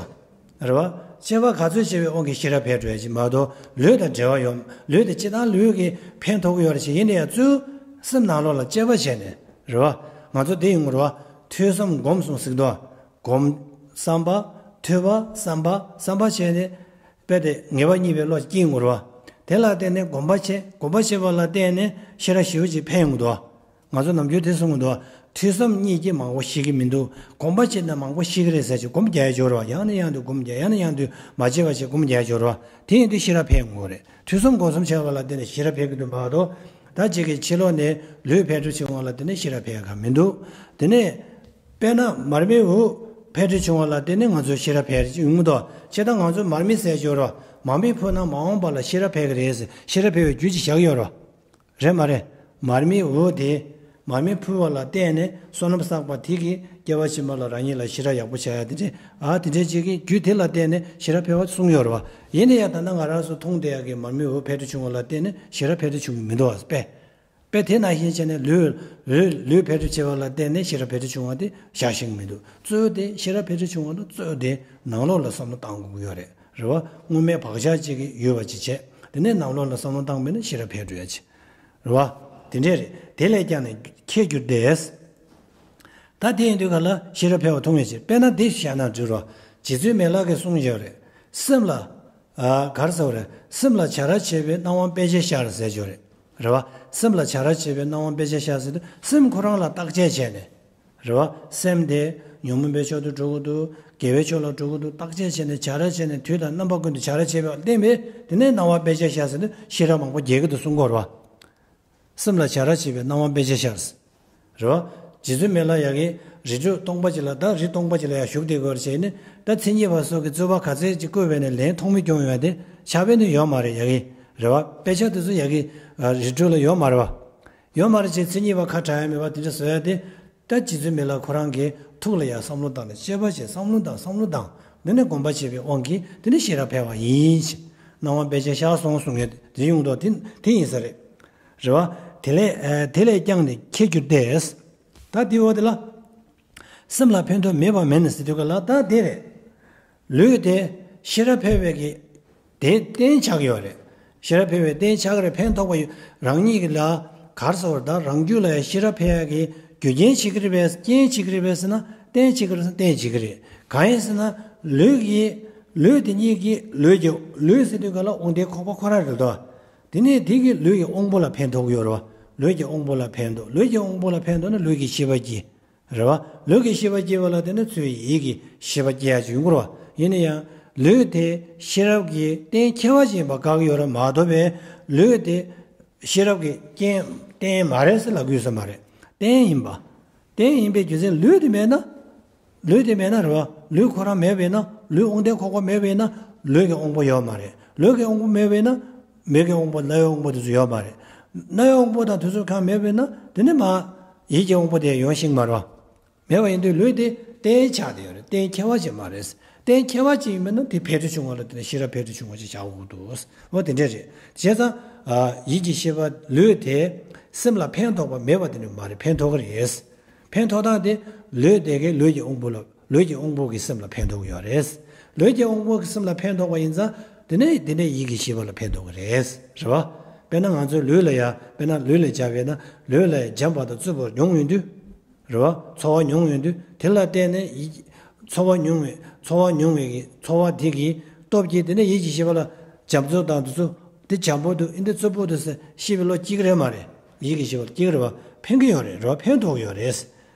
པ་རེད་བ། དཔྱད་པ་ག་ཚོད་བྱེད་པའི་དབང་གིས་ཤེས་རབ་འཕེལ་འགྲོ་ཡ་ཅིག་མ་གཏོགས་ལུས་དང་འབྲེལ་བ་ཡོད། ལུས་དེ་སྤྱིར་བཏང་ལུས་ཀྱིས་ཕན་ཐོགས་ཀྱི་ཡོད་རེད་ཅེས་ཡིན་ན་ཡང་གཙོ་བོ་སེམས་ནང་ལོགས་ལ་དཔྱད་པ་བྱས་ནས་རེད་བ། ང་ཚོ་དེ་ཡོང་རེད་བ། ཐོས་བསམ་སྒོམ་གསུམ་ཟེར་གི་འདུག་སྒོམ། བསམ་པ། ཐོས་པ། བསམ་པ། བསམ་པ་བྱས་ནས་དཔེ་དེ་ངེས་པ་རྙེད་པའི་བློ་སྐྱེ་ཡོང་རེད་བ། དེ་ལ་བརྟེན་ནས་སྒོམ་པ་བྱས། སྒོམ་པ་བྱས་པ་ལ་བརྟེན་ནས་ཤེས་རབ་ཞེ་པོ་ཅིག་འཕེལ་ཡོང་གི་འདུག་ང་ཚོ་ནམ་རྒྱུན་དེ་གསུང་གི་འདུག་ཐོས་བསམ་གཉིས་ཀྱིས་མང་པོ་ཤེས་ཀྱི་མི་འདུག་སྒོམ་པ་བྱས་ན་མང་པོ་ཤེས་ཀྱི་རེད་ཟེར་གྱི་སྒོམ་རྒྱག་ཡ་འབྱོར་བ། ཡང་ནས་ཡང་དུ་སྒོམ་རྒྱག་ཡང་ནས་ཡང་དུ་མ་བྱས་པ་བྱས་སྒོམ་རྒྱག་ཡ་འབྱོར་བ། དེ་ཡིན་དུས་ཤེས་རབ་འཕེལ་ཡོང་གི་རེད། ཐོས་བསམ་སྒོམ་གསུམ་བྱས་པ་ལ་བརྟེན་ནས་ཤེས་རབ་འཕེལ་གྱི་འདུག་མ་གཏོགས། ད་ཅིག་གི་ཕྱི་ལོགས་ནས་ལུས་འཕེལ་འགྲིབ་བྱུང་བ་ལ་བརྟེན་ནས་ཤེས་རབ་འཕེལ་ཡ་གང་མི་འདུག་དེ་ནས་དཔེར་ན་མར་མེའི་འོད་འཕེལ་འགྲིབ་བྱུང་བ་ལ་བརྟེན་ནས་ང་ཚོ་ཤེས་རབ་འཕེལ་ཡོང་གི་འདུག་བྱས་ཙང་ང་ཚོ་མར་མེ་ཟེར་འབྱོར་བ། མར་མེ་ཕུབ་ན་མ་འོངས་པ་ལ་ཤེས་རབ་འཕེལ་གྱི་རེད་ཟེར། ཤེས་རབ་འཕེལ་བའི་རྒྱུ་ཅིག་བཞག་ཡོད་རེད། རེད་མ་རེད། མར་མེའི་འོད་དེ། མར་མེ་ཕུབ་པ་ལ་བརྟེན་ནས་བསོད་ནམས་བསགས་པ་དེ་གིས་སྐྱེ་བ་ཕྱི་མ་ལ་རང་ཉིད་ལ་ཤེས་རབ་ཡག་པོ་ཆགས་ཡ་དེ་འདྲས། ཨ་དེ་འདྲས་ཅིག་གི་རྒྱུ་དེ་ལ་བརྟེན་ནས་ཤེས་རབ་འཕེལ་བ་གསུངས་ཡོད་རེད་བ། ཡིན་ན་ཡང་ད་ལྟ་ང་རང་ཚོ་མཐོང་བསྡད་ཡ་གི་མར་མེའི་འོད་འཕེལ་འགྲིབ་བྱུང་བ་ལ་བརྟེན་ནས་ཤེས་རབ་འཕེལ་འགྲིབ་བྱུང་གི་མི་འདུག་བ། དཔེ། དཔེ་དེ་ནང་བཞིན་བྱས་ནས་ལུས། ལུས་ལུས་འཕེལ་འགྲིབ་བྱེད་པ་ལ་བརྟེན་ནས་ཤེས་རབ་འཕེལ་འགྲིབ་བྱུང་བ་དེ་བཞག་ཤེས་ཀྱི་མི་འདུག་གཙོ་བོ་དེ་ཤེས་རབ་འཕེལ་འགྲིབ་བྱུང་བ་ལ་གཙོ་བོ་དེ་ནང་ལོགས་ལ་བསམ་བློ་བཏང་དགོས་ཀྱི་ཡོད་རེད། རེད་བ། སྔོན་མའི་བག་ཆགས་ཅིག་གི་ཡོད་པ་ཅིག་བྱས། དེ་ནས་ནང་ལོགས་ལ་བསམ་བློ་བཏང་བས་ན་ཤེས་རབ་འཕེལ་འགྲོ་ཡ་ཅིག་རེད་བ། དེ་འདྲས་རེད། དེ་ལས་ཀྱང་ནི་ཁྱད་གྱུར་ཏེ། ད་དེ་ཡིན་དུས་ག་ལ་ཤེས་རབ་འཕེལ་བ་མཐོང་ཡོད་ཅེས། དཔེར་ན་འདི་བཤད་ན་འགྲིག་རོ། རྗེ་བཙུན་མི་ལ་གིས་གསུངས་ཡོད་རེད། སེམས་ལ། ཨ་ག་རེ་ཟེར་བ་རེད། སེམས་ལ་བྱ་ར་བྱེད་པའི་སྣང་བ་དཔེ་བྱད་ཤར་ཟེར་ཡོད་རེད། རེད་བ། སེམས་ལ་བྱ་ར་བྱེད་པའི་སྣང་བ་དཔེ་བྱད་ཤར་ཟེར་དུས་སེམས་ཁོ་རང་ལ་བརྟག་དཔྱད་བྱས་ནས། རེད་བ། སེམས་དེ་ ཉོན་མོངས་པའི་ཕྱོགས་སུ་འགྲོ་གི་འདུག་དགེ་བའི་ཕྱོགས་ལ་འགྲོ་གི་འདུག་བརྟག་དཔྱད་བྱས་ནས་བྱ་ར་བྱས་ནས་དུས་དང་རྣམ་པ་ཀུན་ཏུ་བྱ་ར་བྱས་པ་བརྟེན་པས་དེ་ནས་སྣང་བ་དཔེ་བྱད་ཤར་ཟེར་ནས་ཤེས་རབ་མང་པོ་རྒྱས་ཀྱི་འདུག་གསུང་གི་ཡོད་རེད་བ། སེམས་ལ་བྱ་ར་བྱེད་པའི་སྣང་བ་དཔེ་བྱད་ཤར། རེད་བ། རྗེ་བཙུན་མི་ལ་ཡ་གི་རི་ཁྲོད་སྟོང་པ་ཅིག་ལ་ད་རི་སྟོང་པ་ཅིག་ལ་ཡ་བཞུགས་བསྡད་དགོས་རེད་བྱས་ནས་ད་མཚན་ཉིད་པ་སོགས་ཀྱི་རྩོད་པ་ག་ཚད་ཅིག་བཀོད་པས་ནས་ལན་ཐོགས་མེད་སྐྱོང་ཡོད་དེ་ཕྱག་དཔེ་ནི་ཡོད་མ་རེད་ཡ་གི། རེད་བ། དཔེ་ཆ་དེ་ཚོ་ཡ་གི་རི་ཁྲོད་ལ་ཡོད་མ་རེད་བ། ཡོད་མ་རེད་བྱས་མཚན་ཉིད་པ་ཁ་གྲག་ཡ་མེད་པ་དེ་འདྲ་བཟོ་ཡ་དེ། ད་རྗེ་བཙུན་མི་ལ་ཁོ་རང་གི་ཐུགས་ལ་ཡང་བསམ་བློ་བཏང་ནས་དཔྱད་པ་བྱས་བསམ་བློ་བཏང་བསམ་བློ་བཏང་འདི་ནས་སྒོམ་པ་བྱས་པའི་དབང་གིས་དེ་ནས་ཤེས་རབ་འཕེལ་བ་ཡིན། སྣང་བ་དཔེ་བྱད་ཤར་སོང་གསུང་ངེས་དེ་ཡོང་དོ་དེ་དེ་ཡིན་ས་རེད། རེད་བ། དེ་ལས་དེ་ལས་ཀྱང་ནི་ཁྱད་གྱུར་ཏེ། ད་དེ་འོ་དེ་ལ། སེམས་ལ་ཕན་ཐོགས་མེད་པ་མིན་ཟེར་དུས་ག་ལ་ད་དེ་རེད། ལུས་དེ་ཤེས་རབ་འཕེལ་བའི་གི་དེ་རྟེན་ཆགས་ཡོད་རེད། ཤེས་རབ་འཕེལ་བའི་རྟེན་ཆགས་རེད་ཕན་ཐོགས་པ་ཡོད་རང་ཉིད་ཀྱི་ལ་གར་སོར་ད་རང་རྒྱུད་ལ་ཡང་ཤེས་རབ་འཕེལ་ཡག་གི་རྒྱུ་རྐྱེན་བྱེད་ཀྱི་རེད་པས་རྐྱེན་བྱེད་ཀྱི་རེད་པས་ཟེར་ན་རྟེན་བྱེད་ཀྱི་རེད་ཟེར་ན་རྟེན་བྱེད་ཀྱི་རེད་གང་ཡིན་ཟེར་ན་ལུས་ཀྱི་ལུས་དེ་གཉིས་ཀྱི་ལུས་ཀྱི་ལུས་ཟེར་དུས་ག་ལ་དབང་ལྡན་ཁོག་པ་ཁོ་ར་རེད་དོ། དེ་ནས་དེ་གི་ལུས་ཀྱི་དབང་པོ་ལ་ཕན་ཐོགས་ཀྱི་ཡོད་རེད་བ། ལུས་ཀྱི་དབང་པོ་ལ་ཕན་ཐོགས་ལུས་ཀྱི་དབང་པོ་ལ་ཕན་ཐོགས་ན་ལུས་ཀྱི་ཤེས་པ་སྐྱེ། རེད་བ། ལུས་ཀྱི་ཤེས་པ་སྐྱེ་བ་ལ་བརྟེན་ནས་ཚུར་ཡིད་ཀྱི་ཤེས་པ་སྐྱེ་ཡག་ཅིག་ཡོང་གི་རེད་བ། ཡིན་ན་ཡང་ལུས་དེ་ཤེས་རབ་ཀྱི་རྟེན་ཁྱད་པར་ཅན་ཡིན་པ་བཀག་གི་ཡོད་རེད་མ་གཏོགས་པའི་ལུས་དེ་ཤེས་རབ་ཀྱི་རྐྱེན་རྟེན་མ་རེད་ཟེར་ལབ་དགོས་ས་མ་རེད། རྟེན་ཡིན་པ། རྟེན་ཡིན་པའི་རྒྱུ་མཚན་ལུས་དེ་མེད་ན། ལུས་དེ་མེད་ན་རེད་བ། ལུས་ཁོ་རང་མེད་པས་ན་ལུས་དབང་ལྡན་ཁོག་པ་མེད་པས་ན་ལུས་ཀྱི་དབང་པོ་ཡོད་མ་རེད། ལུས་ཀྱི་དབང་པོ་མེད་པས་ན་མིག་གི་དབང་པོ་རྣ་བའི་དབང་པོ་དེ་ཚོ་ཡོད་མ་རེད། རྣ་བའི་དབང་པོ་དང་དེ་ཚོ་གང་མེད་པས་ན་དེ་ནི་མ། ཡིད་ཀྱི་དབང་པོ་དེ་ཡོང་ཤེས་མ་རེད་བ། མེད་པ་ཡིན་དུས་ལུས་དེ་རྟེན་ཆགས་དེ་ཡོད་རེད་རྟེན་ཁྱད་པར་ཅན་མ་རེད། རྟེན་ཁྱད་པར་ཅན་ཡིན་པས་ན་དེ་འཕེལ་འགྲིབ་བྱུང་བ་ལ་བརྟེན་ནས་ཤེས་རབ་འཕེལ་འགྲིབ་བྱུང་བ་ཞིག་བྱ་དགོས་འདུག་འོ་དེ་འདྲས་རེད། བྱས་ཙང་། ཡིད་ཀྱི་ཤེས་པ་ལུས་དེ་སེམས་ལ་ཕན་ཐོགས་པ་མེད་པ་དེ་ནི་མ་རེད་ཕན་ཐོགས་ཀྱི་རེད། ཕན་ཐོགས་སྟངས་དེ་ལུས་དེ་གའི་ལུས་ཀྱི་དབང་པོ་ལ་ལུས་ཀྱི་དབང་པོ་གི་སེམས་ལ་ཕན་ཐོགས་ཀྱི་ཡོད་རེད། ལུས་ཀྱི་དབང་པོ་གི་སེམས་ལ་ཕན་ཐོགས་པ་ཡིན་ཙང་དེ་ནས་དེ་ནས་ཡིད་ཀྱི་ཤེས་པ་ལ་ཕན་ཐོགས་ཀྱི་རེད། རེད་བ། དཔེར་ན་ང་ཚོའི་ལུས་ལ་ཡ་དཔེར་ན་ལུས་ལ་སྦྱར་བས་ན་ལུས་ལ་ཡ་འཇམ་པ་དང་རྩུབ་པ་མྱོང་ཡོང་དུས། རེད་བ། ཚོར་བ་མྱོང་ཡོང་དུས་དེ་ལ་བརྟེན་ནས་ཡིད་ཚོར་བ་མྱོང་བའི་ཚོར་བ་མྱོང་བའི་གི་ཚོར་བ་དེ་གི་སྟོབས་ཀྱིས་དེ་ནས་ཡིད་ཀྱི་ཤེས་པ་ལ་འཇམ་རྩུབ་དང་དེ་ཚོ་དེ་འཇམ་པོ་འདུག་ཨིན་དེ་རྩུབ་པོ་འདུག་ཟེར་ཤེས་པའི་བློ་སྐྱེ་གི་རེད་མ་རེད། ཡིད་ཀྱི་ཤེས་པ་ལ་སྐྱེ་གི་རེད་བ། ཕན་གི་ཡོད་རེད་རེད་བ་ཕན་ཐོགས་ཡོད་རེད།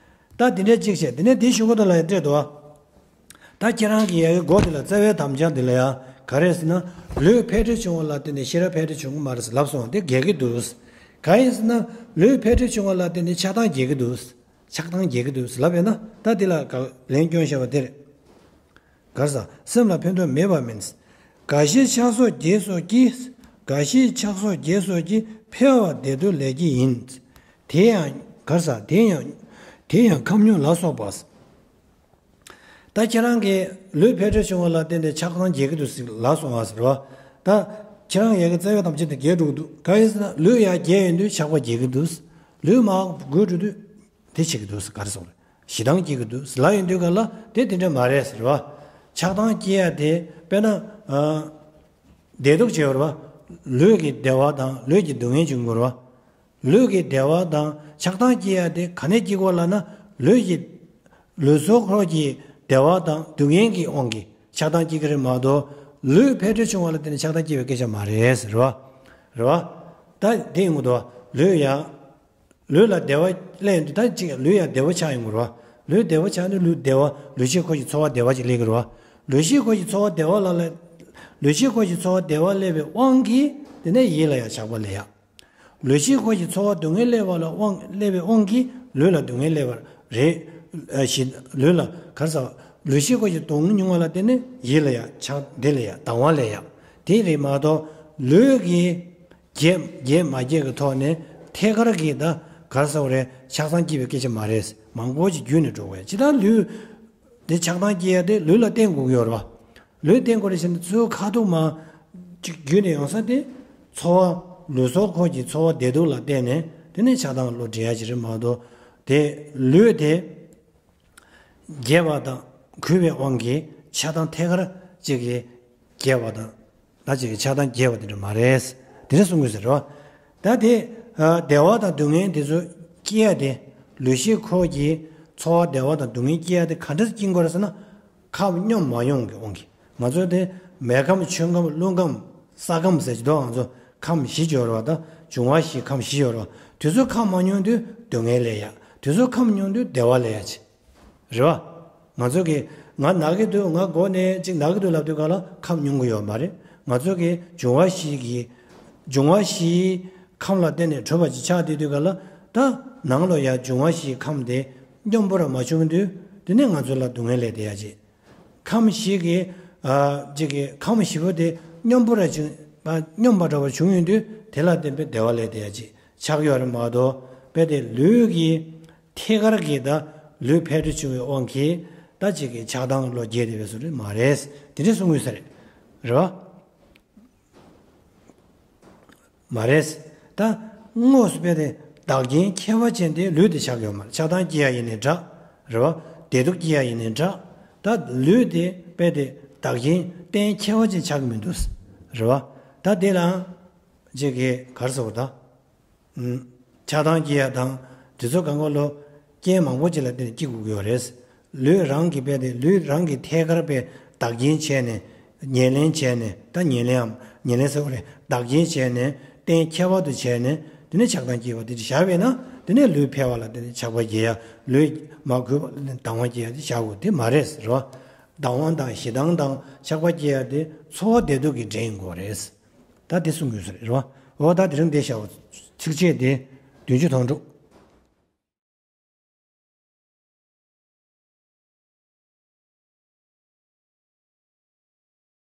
ད་དེ་འདྲ་གཅིག་བྱས་དེ་ནས་དེ་གཞུག་གུ་དེ་ལ་ཡང་སྤྲད་འདུག་བ། ད་ཁྱེད་རང་གི་ཡ་གི་མགོ་དེ་ལ་རྩ་བའི་དམ་བཅའ་འདི་ལ་ཡང་ག་རེ་ཟེར་ན། ལུས་འཕེལ་འགྲིབ་བྱུང་བ་ལ་བརྟེན་ནས་ཤེས་རབ་འཕེལ་འགྲིབ་བྱུང་གི་མ་རེད་ཟེར་ལབ་སོང་བ་དེ་འགལ་གི་འདུག་གང་ཡིན་ཟེར་ན་ལུས་འཕེལ་འགྲིབ་བྱུང་བ་ལ་བརྟེན་ནས་ཆགས་སྡང་སྐྱེ་གི་འདུག་ཆགས་སྡང་སྐྱེ་གི་འདུག་ཟེར་ལབ་ཡོད་ན་ད་འདི་ལ་ག་ལན་སྐྱོན་བཤད་པ་དེ་རེད། ག་རེ་ཟེར་སེམས་ལ་ཕན་ཐོགས་མེད་པ་མིན། རྒ་ཤི་ཆགས་སོགས་བརྒྱད་སོགས་ཀྱིས་རྒ་ཤི་ཆགས་སོགས་བརྒྱད་སོགས་ཀྱིས་འཕེལ་བ་བདེ་སྡུག་ལས་ཀྱི་ཡིན། དེ་ཡང་ག་རེ་ཟེར་དེ་ཡང་དེ་ཡང་ཁམས་མྱོང་ལ་སོགས་པ། ད་ཁྱེད་རང་གིས་ལུས་འཕེལ་འགྲིབ་བྱུང་བ་ལ་བརྟེན་ཏེ་ཆགས་སྡང་སྐྱེ་གི་འདུག་ཟེར་ལབ་སོང་བ་ཟེར་བ། ད་ཁྱེད་རང་ཡ་གི་རྩ་བའི་དམ་བཅའ་དེ་འགལ་འགྲོ་གི་འདུག་གང་ཡིན་ཟེར་ན་ལུས་ཡང་རྒས་ཡོང་དུས་ཆགས་པ་སྐྱེ་གི་འདུག་ལུས་མར་རྒུད་འགྲོ་དུས་དེ་བྱེད་ཀྱི་འདུག་ཟེར་ག་རེ་སོང་རེད། ཞེ་སྡང་སྐྱེ་གི་འདུག་ཟེར་ལབ་ཡོང་དུས་ག་ལ་དེ་དེ་འདྲ་མ་རེད་ཟེར་བ། ཆགས་སྡང་སྐྱེ་ཡ་དེ་དཔེར་ན། བདེ་སྡུག་ཅེས་པ་རེད་བ། ལུས་ཀྱི་བདེ་བ་དང་ལུས་ཀྱི་སྡུག་བསྔལ་བྱུང་དགོས་རེད་བ། ལུས་ཀྱི་བདེ་བ་དང་ཆགས་སྡང་སྐྱེ་ཡ་དེ་ག་ནས་སྐྱེ་དགོས་ལབ་ན་ལུས་ཀྱི་ལུས་སྲོག་འཁོར་གྱི་བདེ་བ་དང་སྡུག་བསྔལ་གྱི་དབང་གིས་ཆགས་སྡང་སྐྱེ་གི་རེད་མ་གཏོགས་ལུས་འཕེལ་འགྲིབ་བྱུང་བ་ལ་བརྟེན་ནས་ཆགས་སྡང་སྐྱེ་བའི་སྐད་ཆ་མ་རེད་ཟེར་བ། རེད་བ། ད་དེ་ཡིན་དགོས་འདུག་བ། ལུས་ཡང་ལུས་ལ་བདེ་བ་སླེབས་ཡོང་དུས་ད་ཅིག་ལུས་ཡང་བདེ་བ་ཆགས་ཡོང་གི་རེད་བ། ལུས་བདེ་བ་ཆགས་ནས་ལུས་བདེ་བ་ལུས་ཤེས་འཁོར་གྱི་ཚོར་བ་བདེ་བ་ཅིག་སླེབས་ཀྱི་རེད་བ། ལུས་ཤེས་འཁོར་གྱི་ཚོར་བ་བདེ་བ་ལ་ལ་ལུས་ཤེས་འཁོར་གྱི་ཚོར་བ་བདེ་བ་སླེབས་པའི་དབང་གིས་དེ་ནས་ཡིད་ལ་ཡང་ཆགས་པ་སླེབས་ཡ། ལུས་ཤེས་འཁོར་གྱི་ཚོར་བ་སྡུག་བསྔལ་སླེབས་པ་ལ་དབང་སླེབས་པའི་དབང་གིས་ལུས་ལ་སྡུག་བསྔལ་སླེབས་པ་རེད། ཨ་ཞེ་ལུས་ལ་ག་རེ་ཟེར་ལུས་ཤེས་འཁོར་གྱི་སྡུག་བསྔལ་མྱོང་བ་ལ་བརྟེན་ནས་ཡིད་ལ་ཡང་ཆགས་བདེ་ལ་ཡང་སྡང་བ་སླེབས་ཡ། དེ་རེད་མ་གཏོགས་ལུས་ཀྱི་རྒྱས་རྒྱས་མ་རྒྱས་ཀྱི་ཐོག་ནས་ཐད་ཀར་གྱི་ད་ག་རེ་ཟེར་བ་རེད་ཆགས་སྡང་སྐྱེ་བའི་སྐད་ཆ་མ་རེད། མང་པོ་ཞིག་བརྒྱུད་ནས་འགྲོ་བས་ཇི་ལྟར་ལུས་དེ་ཆགས་སྡང་སྐྱེ་ཡ་དེ་ལུས་ལ་བརྟེན་དགོས་ཀྱི་ཡོད་རེད་བ། ལུས་བརྟེན་དགོས་རེད་ཟེར་ན་ཚུར་ཁ་ཐུག་མ་ཅིག་བརྒྱུད་ནས་ཡོང་ས་དེ་ཚོར་བ་ལུས་སྲོག་འཁོར་གྱི་ཚོར་བ་བདེ་སྡུག་ལ་བརྟེན་ནས་དེ་ནས་ཆགས་སྡང་བློ་འདྲེ་ཡ་ཅིག་རེད་མ་གཏོགས་དེ་ལུས་དེ། རྒྱས་པ་དང་གུས་པའི་དབང་གིས་ཆགས་སྡང་ཐད་ཀར་གཅིག་གིས་རྒྱས་པ་དང་ད་གཅིག་གིས་ཆགས་སྡང་རྒྱས་པ་དེ་འདྲ་མ་རེད། དེ་འདྲ་གསུང་དགོས་ཟེར་རོ། ད་དེ་བདེ་བ་དང་སྡུག་བསྔལ་དེ་ཚོ་སྐྱེ་ཡ་དེ་ལུས་ཤེས་འཁོར་གྱི་ཚོར་བ་བདེ་བ་དང་སྡུག་བསྔལ་སྐྱེ་ཡ་དེ་ག་འདྲ་སྐྱེ་དགོས་རེད་ཟེར་ན་ཁམས་སྙོམས་མ་ཡོང་གི་དབང་གིས་ང་ཚོ་དེ་མེ་ཁམས་ཆུ་ཁམས་རླུང་ཁམས་ས་ཁམས་ཟེར་གྱི་འདུག་ང་ཚོ་ཁམས་བཞི་ཡོད་རེད་བ་ད་འབྱུང་བ་བཞི་ཁམས་བཞི་ཡོད་རེད་བ་དེ་ཚོ་ཁམས་མ་སྙོམས་དུས་སྡུག་བསྔལ་སླེབས་ཡ་དེ་ཚོ་ཁམས་སྙོམས་དུས་བདེ་བ་སླེབས་ཡ་ཆེ། རེད་བ། ང་ཚོ་གིས་ང་ན་གི་འདུག་ང་མགོ་ནས་ཅིག་ན་གི་འདུག་ལབ་དུས་ག་ལ་ཁམས་མྱོང་གི་ཡོད་མ་རེད། ང་ཚོ་གིས་འབྱུང་བ་བཞི་གི་འབྱུང་བ་བཞིའི་ཁམས་ལ་བརྟེན་ནས་གྲུབ་པ་ཅིག་ཆགས་བསྡད་དུས་ག་ལ། ད་ནང་ལོ་ཡ་འབྱུང་བ་བཞིའི་ཁམས་དེ་སྙོམས་པོ་ར་མ་བྱུང་དུས། དེ་ནས་ང་ཚོ་ལ་སྡུག་བསྔལ་སླེབས་བསྡད་ཡ་ཅིག་ཁམས་བཞི་གི་ཨ་ཅིག་གི་ཁམས་བཞི་པོ་དེ་སྙོམས་པོ་ར་བྱུང་ཨ་སྙོམས་པ་འདྲ་བ་བྱུང་ཡོང་དུས། དེ་ལ་བརྟེན་པའི་བདེ་བ་སླེབས་བསྡད་ཡ་ཅིག་ཆགས་ཡོད་རེད་མ་གཏོགས། དཔེ་དེ་ལུས་ཀྱི་ཐད་ཀར་གྱི་ད་ལུས་འཕེལ་འགྲིབ་བྱུང་བའི་དབང་གིས་ད་ཅིག་གི་ཆགས་སྡང་བློ་སྐྱེས་བསྡད་པའི་བཟོ་འདྲ་མ་རེད། དེ་འདྲ་གསུང་དགོས་ས་རེད། རེད་བ། མ་རེད། ད་དངོས་སུ་དཔེ་དེ་བདག་རྐྱེན་ཁྱད་པར་ཅན་དེ་ལུས་དེ་ཆགས་ཡོད་མ་རེད། ཆགས་སྡང་སྐྱེ་ཡ་ཡིན་ནའི་འདྲ། རེད་བ། བདེ་སྡུག་སྐྱེ་ཡ་ཡིན་ནའི་འདྲ། ད་ལུས་དེ་དཔེ་དེ་བདག་རྐྱེན་གཏན་ཁྱད་པར་ཅན་ཆགས་ཀྱི་མི་འདུག་རེད་བ། ད་དེ་ལའང་ཅིག་གི་ག་རེ་ཟེར་བ་ད། ཆགས་སྡང་སྐྱེ་ཡ་དང་དེ་ཚོ་གང་ག་ལོ་རྐྱེན་མང་པོ་ཅིག་ལ་བརྟེན་ནས་སྐྱེ་དགོས་ཀྱི་ཡོད་རེད། ལུས་རང་གི་དཔེ་དེ་ལུས་རང་གི་ཐད་ཀར་དཔེ་བདག་རྐྱེན་བྱས་ནས། ཉེར་ལེན་བྱས་ནས། ད་ཉེར་ལེན་འམ་ཉེར་ལེན་ཟེར་བ་རེད། བདག་རྐྱེན་བྱས་ནས་གཏན་ཁྱད་པར་དུ་བྱས་ནས། དེ་ནས་ཆགས་སྡང་སྐྱེས་པ་དེ་འདྲ་བཞག་པས་ན། དེ་ནས་ལུས་འཕེལ་བ་ལ་བརྟེན་ནས་ཆགས་པ་སྐྱེ་ཡ། ལུས་མ་གོས་པ་ལ་སྡང་བ་སྐྱེ་ཡ་དེ་བཞག་དགོས་དེ་མ་རེད་ཟེར་བ། སྡང་བ་དང་ཞེ་སྡང་དང་ཆགས་པ་སྐྱེ་ཡ་དེ་ཚོར་བ་བདེ་སྡུག་གི་འབྲས་ཡིན་དགོས་རེད། ད་དེ་གསུང་དགོས་ས་རེད་བ། འོ་ད་དེ་རིང་འདི་བཞག་པ། ཚིགས་བཅད་དེ་བདུན་ཅུ་དོན་དྲུག